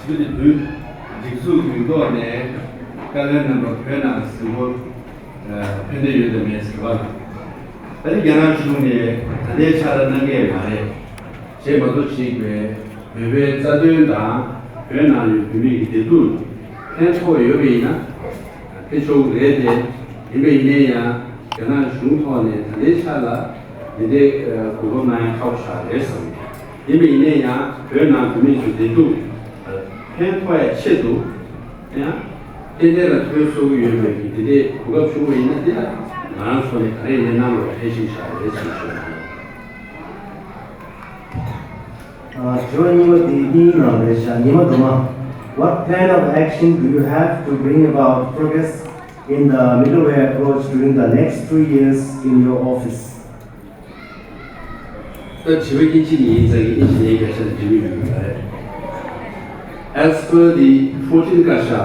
སྤྱི་འཐུས་བོད་སྒྲིག་འཛུགས་ཡོད་ཐོག་ནས་བཀའ་བློན་རྣམ་པ་བོད་ནང་གཟིགས་སྐོར་ཕེབས་འདོད་ཡོད་དམ་མེད་ཟེར་བ་ལ། ད་ནི་རྒྱ་ནག་གཞུང་ནས་ད་ལྟའི་ཆར་གནང་གི་མ་རེད། བྱས་མ་གཏོགས་བྱེད་དགོས། བོད་པའི་རྩ་དོན་དང་བོད་ནང་ཡོད་བོད་མི་གི་བདེ་སྡུག་ཕན་ཐོགས་ཡོད་པ་ཡིན་ན་ཕན་ཆོག་གི་རེད་དེ། ཡིན་པ་ཡིན་ནའི་ཡང་རྒྱ་ནག་གཞུང་ཐོག་ནས་ད་ལྟའི་ཆར་ལ་འདི་འདྲའི་གོ་སྐབས་གནང་ཡ་ཁག་པོ་ཞིག་རེད་བསམ་གི། ཡིན་པ་ཡིན་ནའི་ཡང་བོད་ནང་བོད་མི་ཚོའི་བདེ་སྡུག་ཕན་ཐོགས་ཡ་ཆེད་དུ་ཡང་ཏན་ཏན་ལ་ཐོན་གསོག་གི་ཡོད་པའི་གི་དེ་འདྲའི་གོ་སྐབས་བྱུང་བ་ཡིན་ན་འདི་ལ་ང་རང་ཚོ་ནས་ག་རེ་ལས་གནང་རོགས་ཕན་ཞིག་བཞག་རེད་བསམ་ཞུ་ཡ་ཡིན། དྲི་བ་གཉིས་པ་དེ་དབྱིན་ཡིག་ནང་རེད་ཤག་ཉི་མ་དུ་མ། What plan of action do you have to bring about progress in the Middle Way approach during the next three years in your office? ད་དྲི་བ་དབྱིན་ཇི་ནས་ཡིན་ཙང་དབྱིན་ཇི་ནས་སྐད་ཆ་འདྲི་གི་ཡོད་པ་རེད། As per the fourteenth Kasha,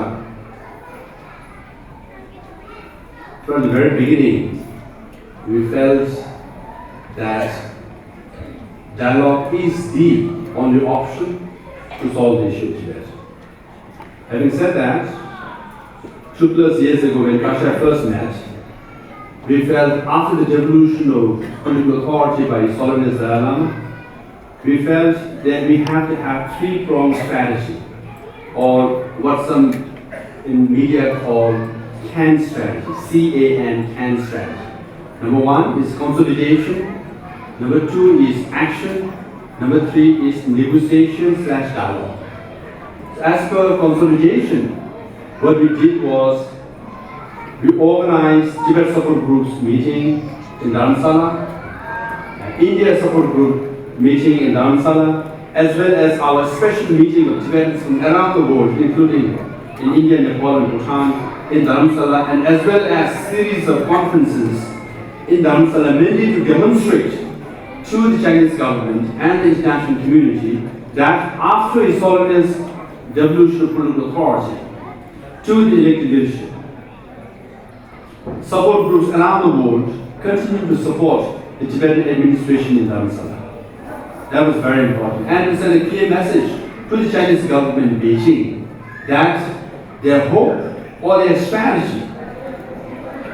from the very beginning, we felt that dialogue is the only option to solve the issue of Tibet. Having said that, two plus years ago when Kasha first met, We felt after the devolution of political authority by His Holiness Dalai Lama, we felt that we have to have three-pronged strategy, or what some in media call can strategy, C A N, can strategy. Number one is consolidation, number two is action, number three is negotiation slash dialogue. So as per consolidation, what we did was we organized Tibet Support Group's meeting in Dharamsala, uh, India Support Group meeting in Dharamsala, as well as our special meeting of Tibetans from around the world, including in India, Nepal, and Bhutan, in Dharamsala, and as well as series of conferences in Dharamsala, mainly to demonstrate to the Chinese government and the international community that after His Holiness devolution of political authority to the elected leadership, support groups around the world continue to support the Tibetan administration in Dharamsala. That was very important. And we sent a clear message to the Chinese government in Beijing that their hope or their strategy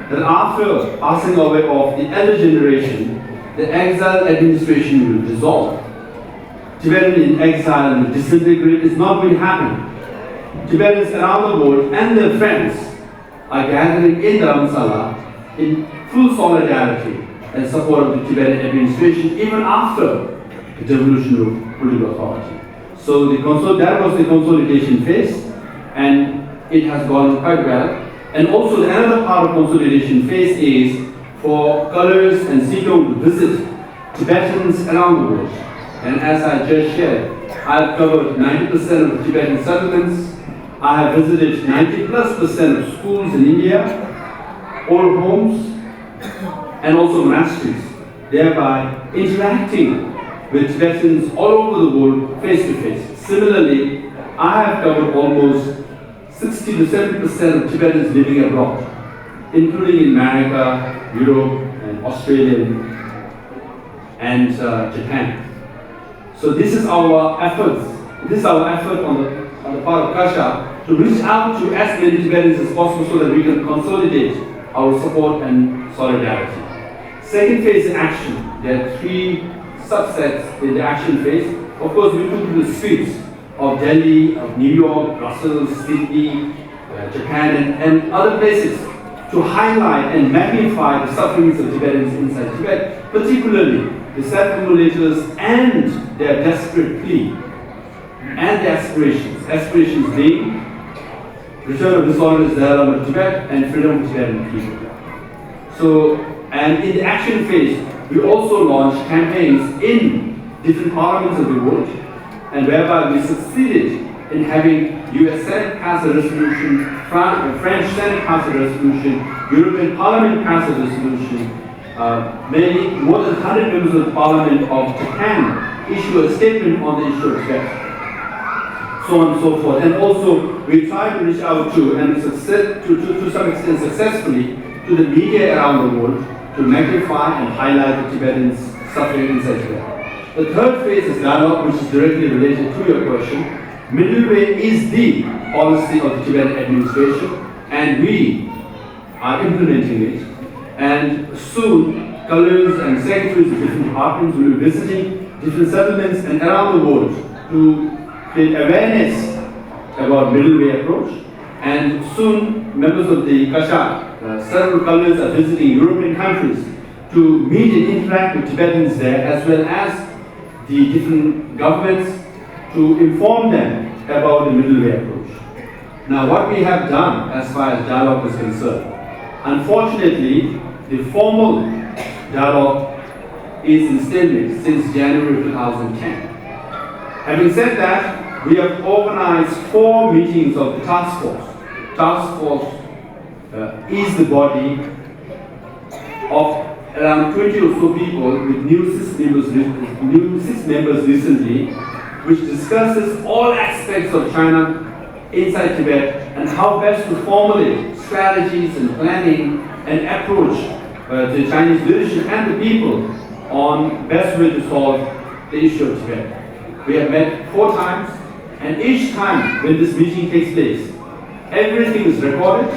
that after passing away of the elder generation, the exile administration will dissolve. Tibetan in exile will disintegrate is not going to happen. Tibetans around the world and their friends are gathering in Dharamsala in full solidarity and support of the Tibetan administration even after the devolution of political authority. So the consol- that was the consolidation phase, and it has gone quite well. And also another part of consolidation phase is for Kalöz and Siyong to visit Tibetans around the world. And as I just shared, I've covered ninety percent of Tibetan settlements. I have visited ninety plus percent of schools in India, old homes, and also monasteries, thereby interacting with Tibetans all over the world face to face. Similarly, I have covered almost sixty to seventy percent of Tibetans living abroad, including in America, Europe, and Australia, and uh, Japan. So this is our efforts. This is our effort on the, on the part of Kasha to reach out to as many Tibetans as possible so that we can consolidate our support and solidarity. Second phase is action. There are three subsets in the action phase. Of course, we took to the streets of Delhi, of New York, Brussels, Sydney, uh, Japan, and, and other places to highlight and magnify the sufferings of Tibetans inside Tibet, particularly the self-immolators and their desperate plea and their aspirations. Aspirations being return of His Holiness Dalai Lama to Tibet and freedom of Tibetan people. So, and in the action phase, we also launched campaigns in different parliaments of the world, and whereby we succeeded in having U S Senate pass a resolution, Fran- French Senate pass a resolution, European Parliament pass a resolution, uh, many, more than one hundred members of the Parliament of Japan issue a statement on the issue of Tibet, so on and so forth. And also, we try to reach out to, and success, to, to, to some extent successfully, to the media around the world to magnify and highlight the Tibetans' suffering inside Tibet. The third phase is dialogue, which is directly related to your question. Middle way is the policy of the Tibetan administration, and we are implementing it. And soon, colleagues and secretaries of different departments will be visiting different settlements and around the world to create awareness about middle way approach. And soon, members of the Kasha, uh, several colleagues are visiting European countries to meet and interact with Tibetans there, as well as the different governments to inform them about the middle way approach. Now, what we have done as far as dialogue is concerned, unfortunately, the formal dialogue is in stalemate since January two thousand ten. Having said that, we have organized four meetings of the task force. Task force uh, is the body of around twenty or so people with new six members, new six members recently, which discusses all aspects of China inside Tibet and how best to formulate strategies and planning and approach uh, the Chinese leadership and the people on best way to solve the issue of Tibet. We have met four times, and each time when this meeting takes place, everything is recorded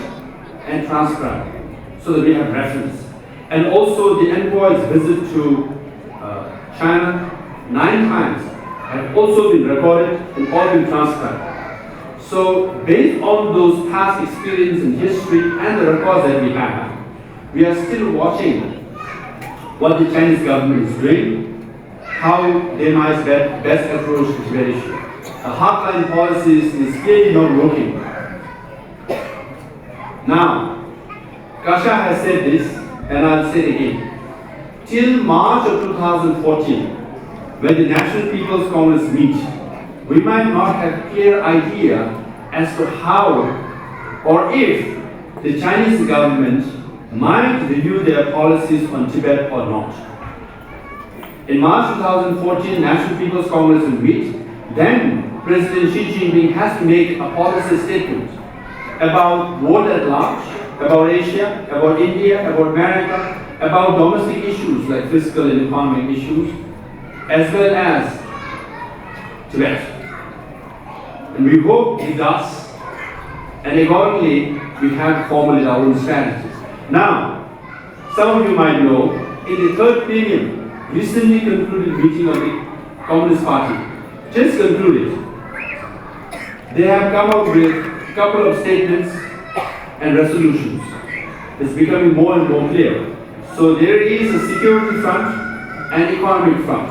and transcribed so that we have reference. And also the envoy's visit to uh, China nine times have also been recorded and all been transcribed. So based on those past experience and history and the records that we have, we are still watching what the Chinese government is doing, how they might be- best approach the Tibet issue. The hardline policies is clearly not working. Now, Kasha has said this, and I'll say it again. Till March of two thousand fourteen, when the National People's Congress meet, we might not have clear idea as to how or if the Chinese government might review their policies on Tibet or not. In March two thousand fourteen, National People's Congress will meet. Then President Xi Jinping has to make a policy statement about world at large, about Asia, about India, about America, about domestic issues like fiscal and economic issues, as well as Tibet. And we hope he does. And accordingly, we have formulated our own strategies. Now, some of you might know, in the third plenum, recently concluded meeting of the Communist Party, just concluded, they have come up with a couple of statements and resolutions. It's becoming more and more clear. So there is a security front and economic front.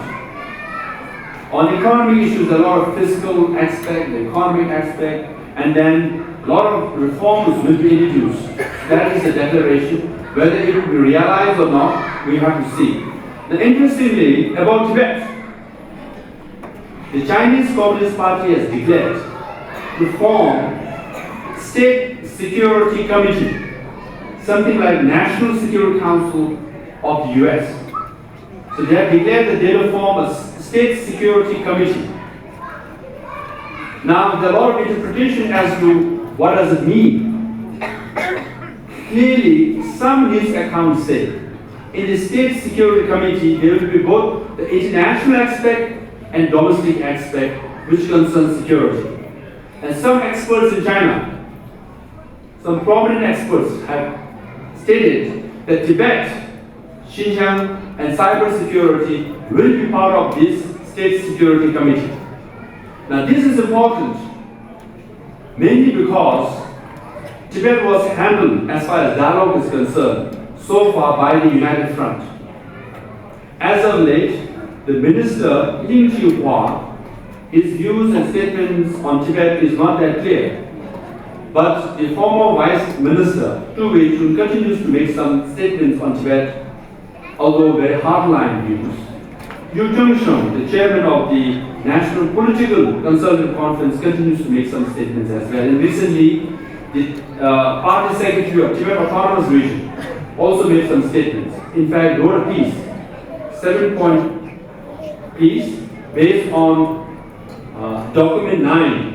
On economic issues, a lot of fiscal aspect, the economic aspect, and then a lot of reforms will be introduced. That is a declaration. Whether it will be realized or not, we have to see. Now, interestingly, about Tibet, the Chinese Communist Party has declared to form State Security Committee, something like National Security Council of the U S. So they have declared that they will form a s- State Security Committee. Now, there are a lot of interpretation as to what does it mean. Clearly, some news accounts say in the State Security Committee, there will be both the international aspect and domestic aspect, which concerns security. And some experts in China, some prominent experts have stated that Tibet, Xinjiang, and cybersecurity will be part of this State Security Committee. Now, this is important mainly because Tibet was handled, as far as dialogue is concerned, so far by the United Front. As of late, the minister Lin Chihuahua's views and statements on Tibet is not that clear. But the former Vice Minister Tu Weichun continues to make some statements on Tibet, although very hardline views. Yu Chengsheng, the chairman of the National Political Consultative Conference, continues to make some statements as well. And recently, the uh, party secretary of Tibet Autonomous Region also made some statements. In fact, wrote a piece, seven point piece, based on uh, document nine,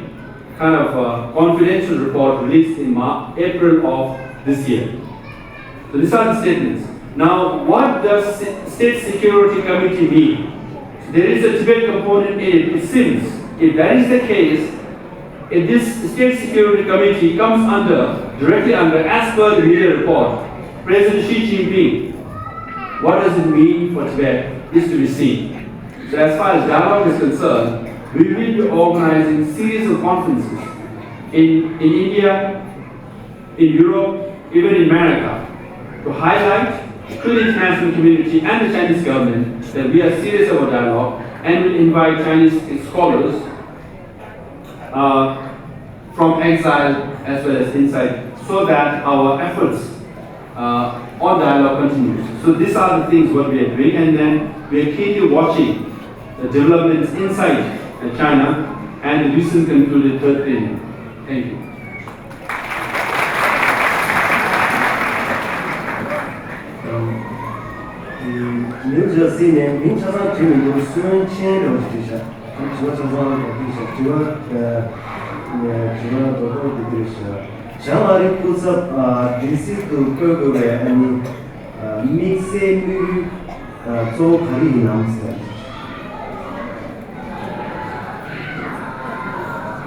kind of a confidential report released in March, April of this year. So these are the statements. Now, what does State Security Committee mean? There is a Tibet component in it, it seems. If that is the case, if this State Security Committee comes under, directly under, as per the media report, President Xi Jinping, what does it mean for Tibet is to be seen. So as far as dialogue is concerned, we will be organizing series of conferences in, in India, in Europe, even in America, to highlight to the international community and the Chinese government that we are serious about dialogue and will invite Chinese scholars uh, from exile as well as inside so that our efforts uh, on dialogue continues. So these are the things what we are doing, and then we are keenly watching the developments inside uh, China and the recent concluded third plenum. Thank you. ནིའུ་ཇར་སི་ནས་མིང་ཆ་ཚང་བྲིས་མི་འདུག་སུན་ཆེན་རེད་བ་ཞིག་བྲིས་ཤག་དྲི་བ་ཆ་ཚང་ལ་བྲིས་ཤག་དྲི་བ་དྲི་བ་རྡོག་རྡོག་འདི་འདྲ་ཞིག་ཞང་ཨ་རིའི་སྐུ་ཚབ་ཌི་སི་ཏུ་བསྐོ་དགོས་པའི་ཨ་ནི་དམིགས་བསལ་དམིགས་ཡུལ་གཙོ་བོ་ག་རེ་ཡིན་ནམ་ཟེར།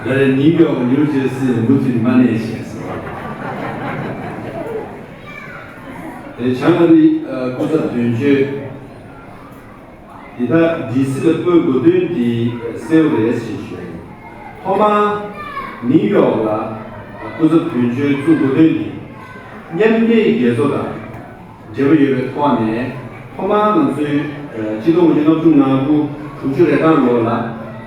ད་རེས་ནིའུ་ཡོག་ནིའུ་ཇར་སི་མུ་མཐུད་མ་གནས་བྱས་སོང་། དེ་བྱང་ཨ་རི་སྐུ་ཚབ་དོན་གཅོད་འདི་དག་ཌི་སི་ལ་སྤོས་དགོས་དོན་འདི་གསལ་པོ་རེད་ཞེས་ཞུས། ཐོག་མར་ནིའུ་ཡོག་ལ་སྐུ་ཚབ་དོན་གཅོད་བཙུགས་དགོས་དོན་འདི་མཉམ་འབྲེལ་རྒྱལ་ཚོགས་དང་འབྲེལ་བ་ཡོད་པའི་ཐོག་ནས། ཐོག་མར་ང་ཚོའི་ཆིག་སྟོང་དགུ་བརྒྱ་ལྔ་བཅུ་ང་དགུ་དྲུག་ཅུ་རེ་གྲངས་ལོ་ལ་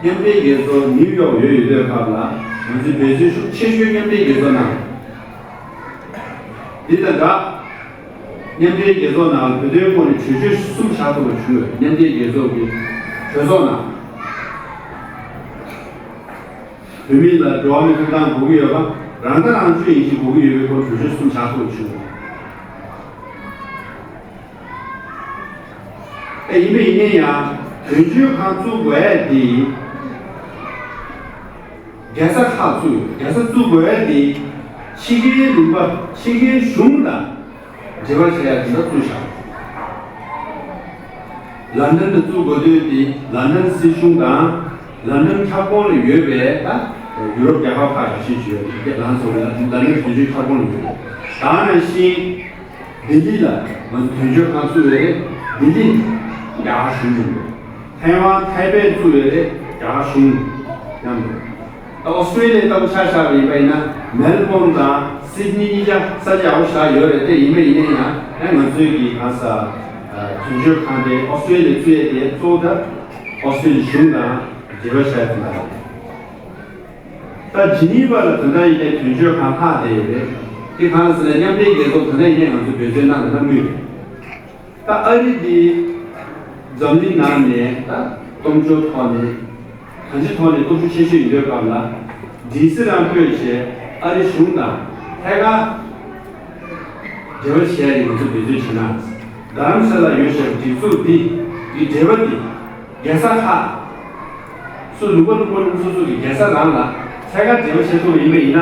མཉམ་འབྲེལ་རྒྱལ་ཚོགས་ནིའུ་ཡོག་ཡོད་ཡོད་དུས་སྐབས་ལ། ང་ཚོའི་འབད་བརྩོན་ཤུགས་ཆེ་ཤོས་མཉམ་འབྲེལ་རྒྱལ་ཚོགས་ནང་འདི་དང་སྦྲགས། མཉམ་འབྲེལ་རྒྱལ་ཚོགས་ནང་བོད་དོན་སྐོར་ནས་གྲོས་ཆོད་གསུམ་བཞག་ཐུབ་པ་བྱུང་ཡོད། མཉམ་འབྲེལ་རྒྱལ་ཚོགས་ཀྱི་གྲོས་ཚོགས་ནང་བོད་མི་ལ་འགྲོ་བ་མིའི་ཐོབ་ཐང་དགོས་ཀྱི་ཡོད་པ། རང་ཐག་རང་གཅོད་ཡིན་གཅིག་དགོས་ཀྱི་ཡོད་པའི་སྐོར་གྲོས་ཆོད་གསུམ་བཞག་ཐུབ་པ་བྱུང་ཡོད། ཨེ་ཡིན་པས་ཡིན་ནའི་ཡང་དོན་གཅོད་ཁང་བཙུགས་དགོས་ཡ་དེ། རྒྱལ་ས་ཁག་བཙུགས་ཡོད། རྒྱལ་ས་བཙུགས་དགོས་ཡ་དེ་ཕྱི་རྒྱལ་ལུང་པ་ཕྱི་རྒྱལ་གཞུང་དང་འབྲེལ་བ་བྱེད་ཡ་དེ་འདྲ་བཙུགས་བཞག་ལན་ཌན་དུ་བཙུགས་དགོས་དོན་དེ་ལན་ཌན་སྲིད་གཞུང་དང་ལན་ཌན་ཁྱབ་ཁོངས་ལ་ཡོད་པའི་ད་ཡུ་རོབ་རྒྱལ་ཁབ་ཁག་ཡོད་ཞེས་བརྗོད་ཡོད། ལན་སོགས་ལ་ལན་ཌན་དོན་གཅོད་ཁྱབ་ཁོངས་ལ་ཡོད། ད་ནང་བཞིན། ལྡི་ལི་ལ་ང་ཚོ་དོན་གཅོད་ཁང་བཙུགས་ཡོད་རེད། ལྡི་ལི་རྒྱ་གར་གཞུང་མཉམ་དུ། ཐའེ་ཝན་ཐའེ་པེ་བཙུགས་ཡོད་རེད། རྒྱ་གར་གཞུང་མཉམ་དུ། ད་ཨོ་སི་ཀྲེ་ལི་ཡའི་ལྟ་བུ་ཆ་བཞག་པ་ཡིན་པ་ཡིན་ན། མེལ་བོན་དང་སིད་ནི་གཉིས་ཆ་ས་ཆ་ཡག་པོ་ཞེ་དྲག་ཡོད་རེད། དེ་ཡིན་པ་ཡིན་ན་ཡང་ཨ་ང་ཚོའི་གི་གང་ཟག་དོན་གཅོད་ཁང་དེ་ཨོ་སི་ཀྲེ་ལི་ཡ་བཙུགས་ཡས་དེ་གཙོ་བོ་ད་ཨོ་སི་ཀྲེ་ལི་ཡ་གཞུང་དང་འབྲེལ་བ་བྱས་ཡོད་པ་རེད། ད་ཇི་ནི་ཝ་ལ་དོན་དག་ཡིན་ནའི་དོན་གཅོད་ཁང་ལྷག་བསྡད་ཡོད་རེད། དེ་གང་ཟེར་ན་མཉམ་འབྲེལ་རྒྱལ་ཚོགས་དོན་དག་ཡིན་ནའི་ང་ཚོས་འབད་བརྩོན་གནང་དང་གནང་གི་ཡོད། ད་ཨ་རི་འདི་འཛམ་གླིང་ནང་ནས་ད་སྟོབས་འབྱོར་ཐོག་ནས་གང་ཅིའི་ཐོག་ནས་སྟོབས་ཤུགས་ཆེ་ཤོས་ཡིན་པའི་སྐབས་ལ། ཌི་སི་རང་སྤོས་བྱས་ཨ་རི་གཞུང་དང་ཐད་ཀར་འབྲེལ་བ་བྱས་ཡིན། ང་ཚོས་འབད་བརྩོན་བྱེད་ན། རྡ་རམ་ས་ལ་ཡོད་བཞིན་སྒྲིག་འཛུགས་འདི་གི་འབྲེལ་བ་འདི། རྒྱལ་ས་ཁག་སུ་ལུང་པ་ལུང་པ་ལུང་སོ་སོ་གི་རྒྱལ་ས་རང་ལ་ཐད་ཀར་འབྲེལ་བ་བྱེད་ཐུབ་པ་ཡིན་པ་ཡིན་ན།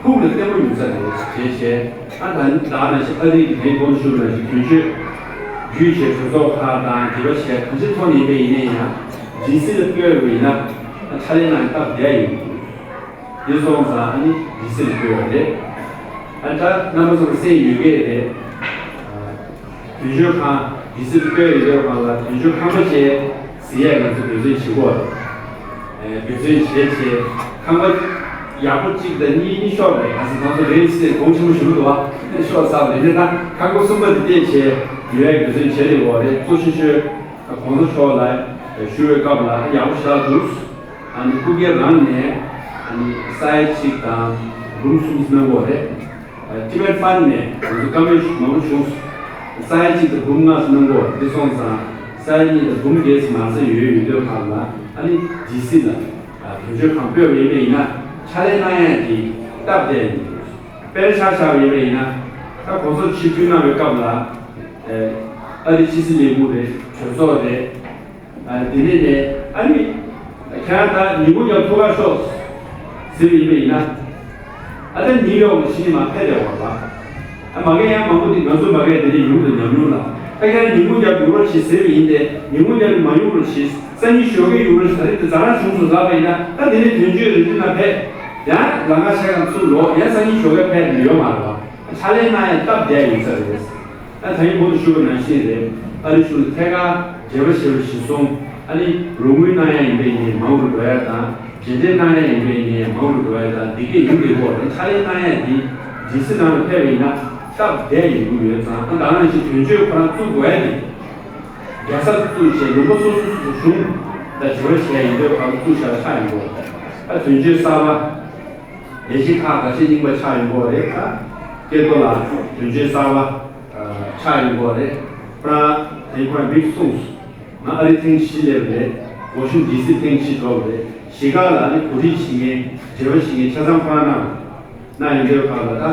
ཕུགས་ལ་བརྟན་པོ་ཡོང་ས་རེད་ཅེས་བཤད། ཨ་ད་ད་ནང་བཞིན་ཨ་རིའི་གི་དེའི་གོང་དུ་ཞུས་པ་ནང་བཞིན་དོན་གཅོད་བརྒྱུད་བྱས་གྲོས་ཚོགས་ཁག་དང་འབྲེལ་བ་བྱས་གང་ཅིའི་ཐོག་ནས་ཡིན་པ་ཡིན་ན་ཡང་ཌི་སི་ལ་སྤོས་པ་ཡིན་ན་ཨ་ཕྱག་ལས་གནང་སྟབས་བདེ་ཡོང་གི་འདུག་འདི་སོང་ཙང་ཨ་ནི་ཌི་སི་ལ་སྤོས་པ་རེད། ཨ་ད་རྣམ་པ་ཚོ་གསན་ཡོད་ཀྱི་རེད། དོན་གཅོད་ཁང་ཌི་སི་ལ་སྤོས་ཡོད་པའི་སྒང་ལ་དོན་གཅོད་ཁང་པ་ཅིག་ཟེར་ཡས་ང་ཚོ་འབད་བརྩོན་བྱེད་དགོས་རེད། འབད་བརྩོན་བྱས་བྱས་ཁང་པ་ཡག་པོ་གཅིག་དང་གཉིས་གཉིས་ཤོར་རེད། ག་ཚོད་ག་ཚོད་རེད་ཟེར་དགོངས་ཆེན་པོ་ཞུ་གི་འདུག་བ། ཤོར་ཚར་རེད། དེ་ད་ཁང་པ་གསུམ་པ་དེ་བལྟས་བྱས་ཡོད་ཡས་འབད་བརྩོན་བྱེད་ལེ་འོ་རེད། གཙོ་ཆེ་ཤོས་གོང་ས་མཆོག་ལ་ཞུ་བའི་སྐབས་ལ་ཡག་པོ་ཞེ་དྲག་འདུག་ཨ་ནི་སྐུ་སྒེར་རང་ནས་ཨ་ནི་ས་ཡ་གཅིག་དང་འབུམ་གསུམ་གནང་གི་ཡོད་རེད། ཨ་ཊི་བེཊ་ཕན་ནས་ང་ཚོ་བཀའ་མོལ་མང་པོ་བྱུང་། ས་ཡ་གཅིག་དང་འབུམ་ལྔ་གནང་གི་ཡོད་རེད། འདི་སོང་ཙང་ས་ཡ་གཉིས་དང་འབུམ་བརྒྱད་ཙམ་མ་ཟད་ཡོད་ཡོད་དུས་སྐབས་ལ་ཨ་ནི་ཌི་སི་ལ་དོན་གཅོད་ཁང་སྤོས་པ་ཡིན་པ་ཡིན་ན་ཕྱག་ལས་གནང་ཡ་དེ་སྟབས་བདེ་ཡིན། དཔེར་ཆ་བཞག་པ་ཡིན་པ་ཡིན་ན་ད་གོང་ས་མཆོག་ཆིབས་བསྒྱུར་གནང་བའི་སྐབས་ལ་ཨ་རིའི་ཕྱི་སྲིད་ལས་ཁུངས་རེད། གྲོས་ཚོགས་རེད། ཨ་དེ་ནས་ནས་ཨ་ནི་ཁྱེད་རང་ད་ཉིན་གུང་ཉལ་ཐུག་ག་ཤོག་ཟེར་བ་ཡིན་པ་ཡིན་ན། ཨ་ད་ནིའུ་ཡོག་ལ་ཕྱིན་ནས་མར་ཕེབས་བསྡད་པ་རེད་པ། ཨ་མ་གི་ཡང་མང་པོ་འདི་ང་ཚོ་མ་གི་དེ་ནས་ཡོང་དུས་ཉམས་མྱོང་ལ། ཨ་ཁྱེད་རང་ཉིན་གུང་ཉལ་ཡོང་རོགས་བྱེད་ཟེར་བ་ཡིན་ཏེ་ཉིན་གུང་ཉལ་མ་ཡོང་རོགས་བྱེད། སང་ཉིན་ཞོགས་ཀས་ཡོང་རོགས་བྱེད། ད་རེས་དེ་ཛ་དྲག་བྱུང་སོང་ཟེར་བ་ཡིན་ན། ད་དེ་ནས་དོན་གཅོད་རེ་འདུན་ན་ཕེབས། ཡང་ལམ་ཁ་ཕྱེད་ཀ་ཚུར་ལོག་ཡང་སང་ཉིན་ཞོགས་ཀས་ཕེབས་ནས་ཡོད་མ་རེད་པ། ཕྱག་ལས་གནང་ཡ་སྟབས་བདེ་ཡིན་ས་རེད། ཨ་ད་ཡིན་གོང་དུ་ཞུས་པ་ནང་བཞིན་རེད། ཨ་རི་གཞུང་ལ་ཐད་ཀར་འབྲེལ་བ་བྱས་པ་གཞིར་བཟུང་ཨ་ནི་རོགས་དངུལ་གནང་ཡ་ཡིན་པ་ཡིན་ནའི་མང་རུ་འགྲོ་ཡ་དང་། རྗེས་འདེད་གནང་ཡ་ཡིན་པ་ཡིན་ནའི་མང་རུ་འགྲོ་ཡ་དང་། འདི་གས་ཡིན་དགོས་ཀྱི་ཡོད་རེད། ཕྱག་ལས་གནང་ཡ་འདི་ཌི་སི་ནང་ལ་ཕེབས་པ་ཡིན་ན་སྟབས་བདེ་ཡོང་གི་ཡོད་ཙང་། ཨ་ད་ནང་བཞིན་དོན་གཅོད་ཁོ་རང་བཙུགས་དགོས་ཡ་དེ་རྒྱལ་ས་བཙུགས་བྱས་ལུང་པ་སོ་སོ་སོ་སོ་གཞུང་དང་འབྲེལ་བ་བྱས་ཡིན་པའི་བར་དུ་བཙུགས་བཞག་པ་ཆགས་ཡོང་གི་ཡོད་རེད། ཨ་དོན་གཅོད་གསར་པ། ལས་བྱེད་ཁག་འགའ་ཤས་རྙིང་པ་ཆགས་ཡོང་གི་ཡོད་རེད། ད་སྐལ་རྡོར་ལགས་དོན་གཅོད་གསར་པ་ཆགས་ཡོང་གི་ཡོད་རེད། ཁོ་རང་དེ་ཁོ་རང་མིག་གསུངས་སོང་། ང་ཨ་རི་ཐེངས་བཞི་སླེབས་རེད། ཝ་ཤིང་ཌི་སི་ཐེངས་བཞི་འགྲོ་བ་རེད། གཞིས་ཀ་ལ་ཨ་ནི་གོ་སྒྲིག་བྱེད་མཁན་འབྲེལ་བ་བྱེད་མཁན་ཆ་ཚང་ཁོ་རང་གནང་། གནང་ཡོང་དུས་སྐབས་ལ་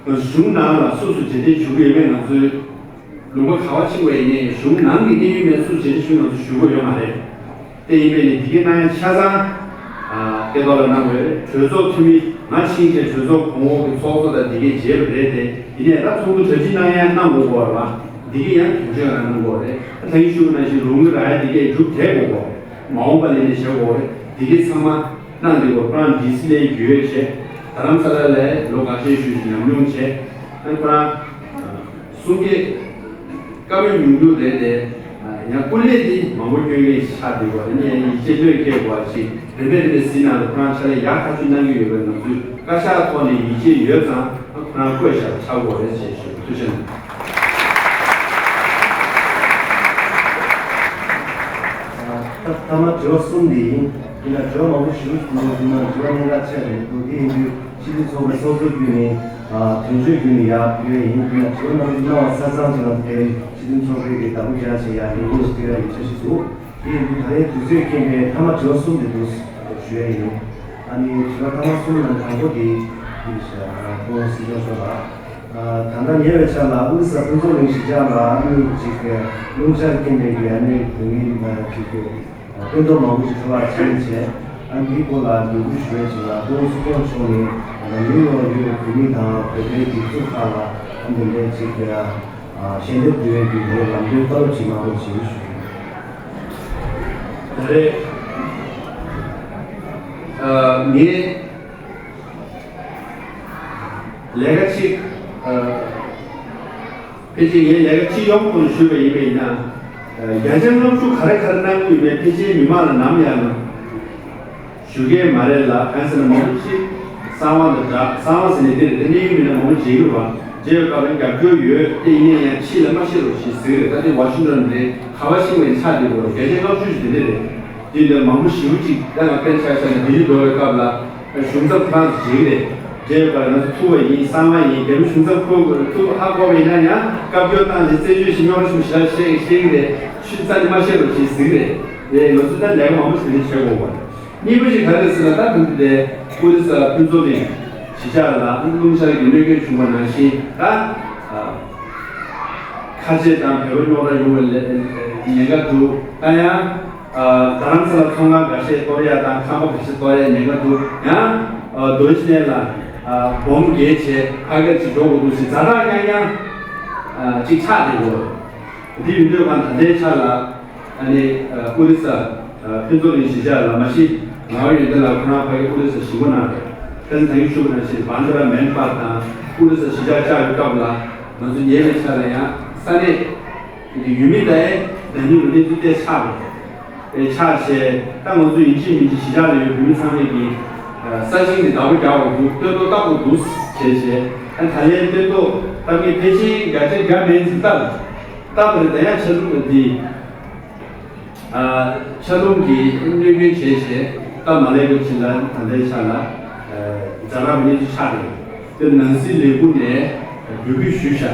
ད། གཞུང་ནང་ལ་སུ་སུ་རྗེས་འདེད་ཞུ་གི་ཡོད་མེད་ང་ཚོའི་ལུང་པ་ག་པར་ཕྱིན་པ་ཡིན་ནའི་གཞུང་ནང་གི་གནད་ཡོད་མེད་སུ་རྗེས་འདེད་ཞུ་ང་ཚོ་ཞུ་དགོས་ཡོད་མ་རེད། དེ་ཡིན་པས་ནི་འདི་གའི་གནང་ཡ་ཆ་ཚང་སྐལ་རྡོར་ལ་གནང་དགོས་རེད། གྲོས་ཚོགས་འཐུས་མི་ང་ཕྱིན་བྱས་གྲོས་ཚོགས་གོང་འོག་གི་ཚོགས་གཙོ་དང་འདི་གའི་མཇལ་བ་རེད་དེ། ཡིན་ནའི་ད་ཚོགས་འདུ་གྲ་སྒྲིག་གནང་ཡ་གནང་དགོས་ཀྱི་ཡོད་རེད་པ། འདི་གའི་ཡང་དོན་གཅོད་ལ་གནང་དགོས་རེད། ད་ལྟ་ཞུ་བ་ནང་བཞིན་རོགས་དངུལ་རག་ཡ་འདི་གའི་མཇུག་དེད་དགོས་ཀྱི་ཡོད་རེད། མ་འོངས་པ་ལ་ནི་བྱེད་དགོས་རེད། འདི་གའི་ཚང་མ་གནང་འདི་གོ་ཁོ་རང་ཌི་སི་ལ་འགྱུར་བ་བྱས། རྡ་རམ་ས་ལ་ལ་ལོ་འགའ་ཤས་ཞུས་ཤིག་ཉམས་མྱོང་བྱས། ཨ་ཁོ་རང་ གསུང་སྐད་བཀའ་མོལ་ཉུང་ཉུང་རེད་དེ། ཡང་སྐུ་ལས་དེ་མང་པོ་སྐྱོན་མཁན་ཞིག་ཆགས་བསྡད་པ་རེད། ཡང་ཡིད་ཆེས་བློས་འཁེལ་དགོས་པ་ཞིག་རེ་རེ་རེ་རེ་ཟིན་ན་ལ་ཁོ་རང་ཕྱག་ལས་ཡག་ཐག་ཆོད་གནང་གི་ཡོད་པའི་ང་ཚོས་བཀའ་ཤག་ཐོག་ནས་ཡིད་ཆེས་ཡོད་ཙང་ཁོ་རང་བསྐོས་བཞག་ཆགས་དགོས་རེད་ཅེས་ཞུ། ཐུགས་རྗེ་གནང་། ད་ཐ་མ་དྲི་བ་གསུམ་དེ་ཡིན། ཡིན་ན་དྲི་བ་མང་པོ་ཞིག་གནང་གི་ན་དྲི་བ་གནད་འགག་ཆེ་རེད་འདུག་དེ་ཡིན་དུས་སྤྱི་འཐུས་ཚོགས་པའི་ཚོགས་གཙོ་བརྒྱུད་ནས་དོན་གཅོད་བརྒྱུད་ནས་ཡར་ཕུལ་བ་ཡིན། ཡིན་ན་དྲི་བ་གནང་གནང་བ་ས་ཚང་ཅིག་ལ་དེ་སྤྱི་འཐུས་ཚོགས་པའི་གི་བདག་པོ་རྒྱག་བྱས་ཡར་ལས་འགུལ་ཞིག་སྤེལ་བའི་ཡིག་ཆ་ཞིག་འདུག་དེ་ཡིན་དུས་ད་རེས་དུས་ཚོད་རྐྱེན་པས་ཐ་མ་དྲི་བ་གསུམ་དེ་འདུག་ཞུ་ཡ་ཡིན། ཨ་ནི་དྲི་བ་ཐ་མ་གསུམ་ནང་དང་པོ་དེ་ཡིན་ཤག་སྐུ་ངོ་སྲིད་སྐྱོང་མཆོག་ལ། ད་ལྟ་ཉེ་བའི་ཆར་ལ་ཨོ་རི་ས་ཕུན་ཚོགས་གླིང་གཞིས་ཆགས་ལ་དངུལ་ཅིག་རླུང་ཤར་རྐྱེན་པས་ཀྱི་ཨ་ནི་བོད་མི་ཅིག་གི་སྟོན་ཐོག་མང་པོ་ཞིག་འཕྲོ་བརླག་ཕྱིན་བྱས། ཨ་ནི་འདིའི་སྐོར་ལ་འབོད་སྐུལ་ཞུ་ཡས་ཅིག་ལ་སྐུ་ངོ་སྲིད་སྐྱོང་མཆོག་ནས་ནིའུ་ཡོག་ཡུལ་བོད་མི་དང་བོད་པའི་སྒྲིག་འཛུགས་ཁག་ལ་ཨ་ནི་འདི་འདྲའི་ཅིག་ཞལ་འདེབས་འབུལ་ཡས་ཀྱི་ལམ་སྟོན་བཀའ་སློབ་ཅིག་གནང་རོགས་ཞེས་ཞུ། ད་རེས་ངས་ལས་ཀ་གཅིག་ཕལ་ཆེར་ངས་ལས་ཀ་སྤྱི་ཡོངས་ཐོག་ནས་ཞུས་པ་ཡིན་པས་ན། བརྒྱ་ཆ་ལྔ་བཅུ་ག་རེ་ག་རེ་གནང་གི་ཡོད་མེད་ཕལ་ཆེར་མི་མང་ལ་ནམ་ཡང་ཞུ་གི་མ་རེད་ལ། གང་ཟེར་ན་མང་པོ་ཅིག་གསང་བ་དང་འདྲ། གསང་བ་ཟེར་ནས་དེ་རེད། དེ་གནད་ཡོད་མི་སྣ་མང་པོ་མཇལ་གྱི་རེད་པ། མཇལ་བའི་སྐབས་ལ་རྒྱབ་སྐྱོར་ཡོད་དེ་ཡིན་ན་ཡང་ཕྱི་ལ་མ་བཤད་རོགས་ཞེས་ཟེར་གི་རེད། ད་དེ་ཝ་ཤིང་ཊོན་རེད། ག་པར་ཕྱིན་པ་ཡིན་ཆགས་བསྡད་དགོས་རེད། བརྒྱ་ཆ་ལྔ་བཅུ་ཞིག་དེ་འདྲ་རེད། དེ་འདྲ་མང་པོ་ཞེ་པོ་ཅིག་ད་ང་དཔེར་ཆ་བཞག་ན་ལྡི་ལི་འགྲོ་བའི་སྐབས་ལ། གཞུང་ཚབ་ཁོ་རང་ཚོ་བྱེད་ཀྱི་རེད། བྱས་པར་ང་ཚོ་ཐུག་པ་ཡིན། གསང་བ་ཡིན། རྒྱ་མི་གཞུང་ཚབ་ཁོ་ཐུག་ཧ་གོ་བ་ཡིན་ན་ཡང་བཀའ་བཀྱོན་བཏང་རྗེས་རྩད་གཅོད་བྱེད་རྙོག་དྲ་ཞིག་ཞེ་དྲག་བཤད་བཤད་ཀྱི་རེད། ཆུ་རྩ་ནས་མ་བཤད་རོགས་ཞེས་ཟེར་གྱི་རེད། དེ་ང་ཚོས་ད་ལས་ཀ་མང་པོ་ཞིག་དེ་འདྲ་བྱེད་དགོས་པ་རེད། གཉིས་པ་ཞིག་ག་རེ་ཟེར་ན། ད་ཐེངས་འདི་དེ་ཨོ་རི་ས་ཕུན་ཚོགས་གླིང་གཞིས་ཆགས་ལ་རླུང་ཤར་གྱི་གནོད་སྐྱོན་བྱུང་བ་ནང་བཞིན་ད། ཁ་ཆེ་དང་བོད་པ་རྙོག་དྲ་ཡོང་བའི་ཉེན་ཁ་འདུག་ད་ཡང་རྡ་རམ་ས་ལ་ཚོང་ཁང་འགའ་ཤས་གཏོར་ཡ་དང་ཁང་པ་འགའ་ཤས་གཏོར་ཡ་ཉེན་ཁ་འདུག་ཡང་རྡོ་རྗེ་གདན་ལ་སྦོམ་བརྒྱབ་བྱས་ཕ་གིར་ཅིག་འགྲོ་དགོས་འདུག་ཟེར་ཛ་དྲག་རྐྱང་རྐྱང་ཅིག་ཆགས་བསྡད་ཡོད། འདི་ཡིན་དུས་གང་ད་ལྟའི་ཆ་ལ་ཨ་ནི་ཨོ་རི་ས་ཕུན་ཚོགས་གླིང་གཞིས་ཆགས་ལ་མ་གཞི་ང་ཡོན་ཏན་ལགས་ཁོ་རང་ཕ་གི་ཨོ་རི་ས་གཞིས་འགོ་གནང་རེད། ཁ་སང་ད་གིན་ཞུས་པ་ནང་བཞིན་བྷན་དྷ་ར་མེན་པར་དང་ཨོ་རི་ས་གཞིས་ཆགས་བཅར་བའི་སྐབས་ལ། ང་ཚོ་ཉེ་བའི་ཆར་ལ་ཡང་ས་གནས་ཀྱི་ཡུལ་མི་དང་ཡང་གནས་ཚུལ་དེ་ཆགས་པ་རེད། ཆགས་བྱས་ད་ང་ཚོ་ཡིན་གཅིག་མིན་གཅིག་གཞིས་ཆགས་ལ་ཡོད་བོད་མི་ཚང་མས་ཀྱི་ས་ཞིང་གི་བདག་པོ་རྒྱག་དགོས་འདུག་སྟོན་ཐོག་བཏབ་དགོས་འདུག་བྱས་བྱས། ད་ད་ལན་སྟོན་ཐོག་བཏབ་མཁན་ཕལ་ཆེར་བརྒྱ་ཆ་བརྒྱ་མིན་ཙམ་བཏབ་བཏབ་པ་རེད། ད་ཡང་ཆ་ལུགས་འདི། ཆ་ལུགས་ཀྱི་གནོད་སྐྱོན་བྱས་བྱས་སྟབས་མ་ལེགས་པ་ཅིག་ལ་ད་ལྟའི་ཆ་ལ་ཛ་དྲག་པའི་གནས་ཚུལ་ཆགས་ཡོད། དེ་ནང་སྲིད་ལས་ཁུངས་ནས་འབོད་སྐུལ་ཞུས་ཤག་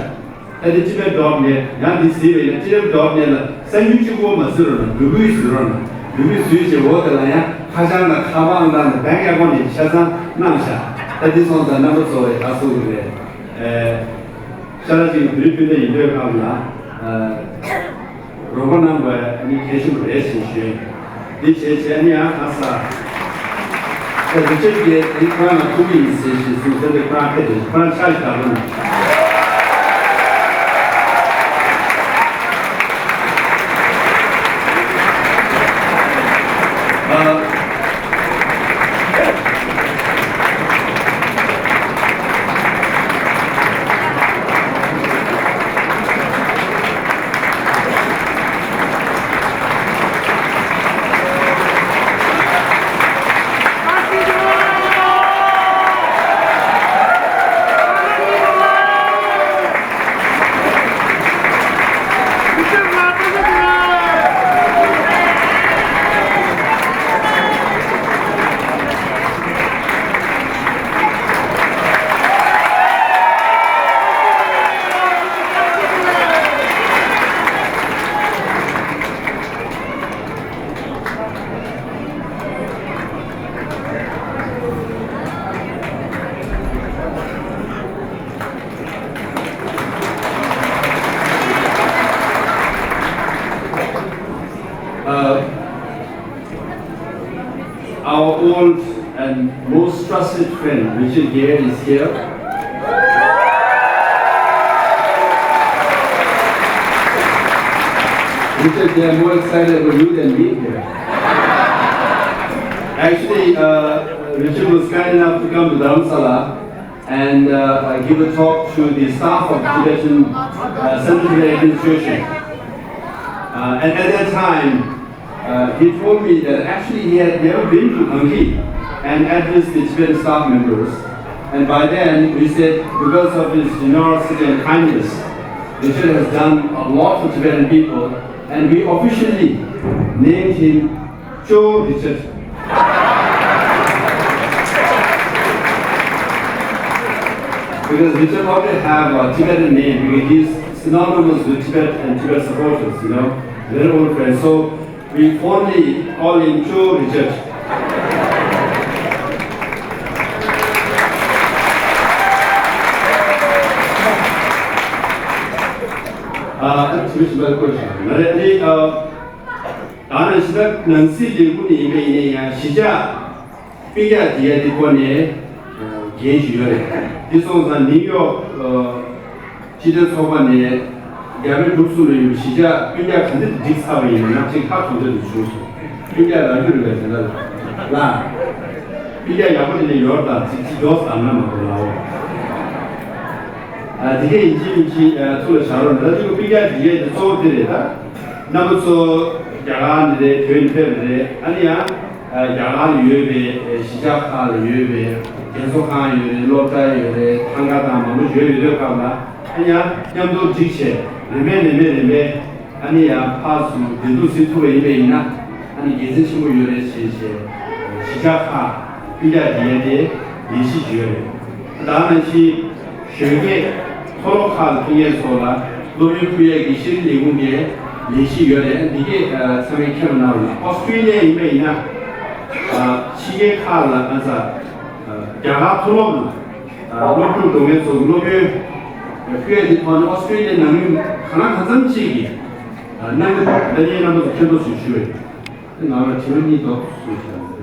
ད་དེ་སྤྱི་པའི་སྒྲོག་ནས་ཡང་འདི་ཟེར་བས་ན་སྤྱི་པའི་སྒྲོག་ནས་ལ་གསར་འགྱུར་གཅིག་པོ་མ་བཟོས་རོགས་གནང་། འབོད་སྐུལ་བཟོས་རོགས་གནང་། འབོད་སྐུལ་བཟོས་བྱས་འོག་དེ་ལ་ཡང་ཁ་བྱང་དང་ཁ་པར་དང་བེང་ཨེ་ཀོན་ནས་ཆ་ཚང་གནང་ཤག་ད་འདི་སོང་ཙང་རྣམ་པ་ཚོ་ཡི་ད་གསུང་གི་རེད། ཤ་ཁྲག་གཅིག་གི་བོད་རིགས་སྤུན་ཟླ་ཡིན་པའི་སྐབས་ལ། རོགས་པ་གནང་དགོས་ཨ་ནི་གལ་ཆེན་པོ་རེད་ཞེས་ཞུས། འདི་བྱས་བྱས་ཨ་ནི་ཡང་ཁ་ས། ད་རི་ཅར་གྱིས་ཨ་ནི་ཁོ་རང་ལ་ཐུག་གི་ཡིན་ཟེར་ཞེས་གསུངས་ཟེར་ཏེ་ཁོ་རང་ཕེབས་ཏེ་ཁོ་རང་ཕྱག་ཞིག་བདག་པོ་གནང་། Uh, our old and most trusted friend, Richard Gere, is here. Richard, they are more excited about you than me here. Actually, uh, Richard was kind enough to come to Dharamsala. and uh, give a talk to the staff of Tibetan uh, Central Tibetan Administration. Uh, and at that time, uh, he told me that actually he had never been to Bangkok and addressed the Tibetan staff members. And by then, we said, because of his generosity and kindness, Richard has done a lot for Tibetan people, and we officially named him Cho Richard. Because Richard already have a Tibetan name, because he's synonymous with Tibet and Tibet supporters, you know, very old friends. So we fondly call him Cho Richard. Uh, that's a very question. But I think, uh, ད་ནི་ཕྱི་ཟླ་ནང་སྲིད་ལས་ཁུངས་ནས་ཡིན་པ་ཡིན་ན་ཡང་གཞིས་ཆགས་སྤུན་ཀྱག་འབྲི་ཡ་དེ་སྐོར་ནས་འགན་ཞིག་ཡོད་རེད། དེ་སོང་ཙང་ནིའུ་ཡོག་སྤྱི་མཐུན་ཚོགས་པ་ནས་རྒྱ་བལ་འབྲུག་གསུམ་ལ་ཡོད་པའི་གཞིས་ཆགས་སྤུན་ཀྱག་ག་འདྲ་སྒྲིག་ཚར་བ་ཡིན་ན་ཅིག་ཧ་གོ་འདོད་དུ་བྱུང་སོང་། སྤུན་ཀྱག་རང་རྒྱུད་རེད་པས་དེ་འདྲ་ལ། སྤུན་ཀྱག་ཡག་པོ་དེ་འདྲ་ཡོད་དང་ཅིག་ཅིག་མགྱོགས་བསམ་ན་མ་གཏོགས་ལའོ། ཨ་དེ་གས་ཡིན་གཅིག་མིན་གཅིག་ཨ་ཚུར་ལ་བཞག་རོགས་གནང་། ད་དེ་གུ་སྤུན་ཀྱག་འབྲི་ཡས་དེ་གཙོ་བོ་དེ་རེད་ད། རྣམ་པ་ཚོ་རྒྱ་གར་ནས་རེད། བོད་ནས་ཕེབས་པ་རེད། ཨ་ནི་ཡང་ཨ་རྒྱ་གར་ལ་ཡོད་པའི་ཨ་གཞིས་ཆགས་ཁག་ལ་ཡོད་པའི་རྒན་གསོ་ཁང་ཡོད་རེད། སློབ་གྲྭ་ཡོད་རེད། ཐང་ག་དང་མང་པོ་ཡོད་ཡོད་དུས་སྐབས་ལ་ཨ་ནི་ཡང་མཉམ་དུ་སྒྲིག་བྱས་རིམ་པས་རིམ་པས་རིམ་པས་ཨ་ནི་ཡང་ཕར་ཚུར་འགྲན་བསྡུར་ཟིན་ཐུབ་པ་ཡིན་པ་ཡིན་ན་ཨ་ནི་དགེ་མཚན་ཆེན་པོ་ཡོད་རེད་ཞེས་བྱས་གཞིས་ཆགས་ཁག་སྤུན་ཀྱག་འབྲི་ཡས་དེ་ལས་གཞི་ཅིག་ཡོད་རེད། ད་ནང་བཞིན་གཞོན་སྐྱེས་མཐོ་སློབ་ཁག་ལ་ཕེབས་མཁན་ཚོ་ལ་སློབ་ཡོན་ཕུལ་ཡས་ཀྱི་ཤེས་རིག་ལས་ཁུངས་ཀྱི་ལས་གཞི་ཡོད་རེད། འདི་གས་ཚང་མས་མཁྱེན་པ་གནང་རོགས་གནང་། ཨོ་སི་ཀྲི་ལི་ཡ་ཡིན་པ་ཡིན་ན་ཕྱི་རྒྱལ་ཁག་ལ་ང་ཚོ་རྒྱ་གར་མཐོ་སློབ་ལ་སློབ་ཕྲུག་འགྲོ་མཁན་ཚོ་སློབ་ཡོན་ཕུལ་ཡས་དེ་ཐོག་ནས་ཨོ་སི་ཀྲི་ལི་ཡའི་ནང་མི་གང་ལ་གང་འཚམ་ཅིག་གིས་གནང་གི་འདུག་ད་ངས་རྣམ་པ་ཚོ་མཁྱེན་རྟོགས་ཞུ་ཞུ་བས། ང་ལ་དྲི་བ་གཉིས་འདུག་གསུངས་བྱས།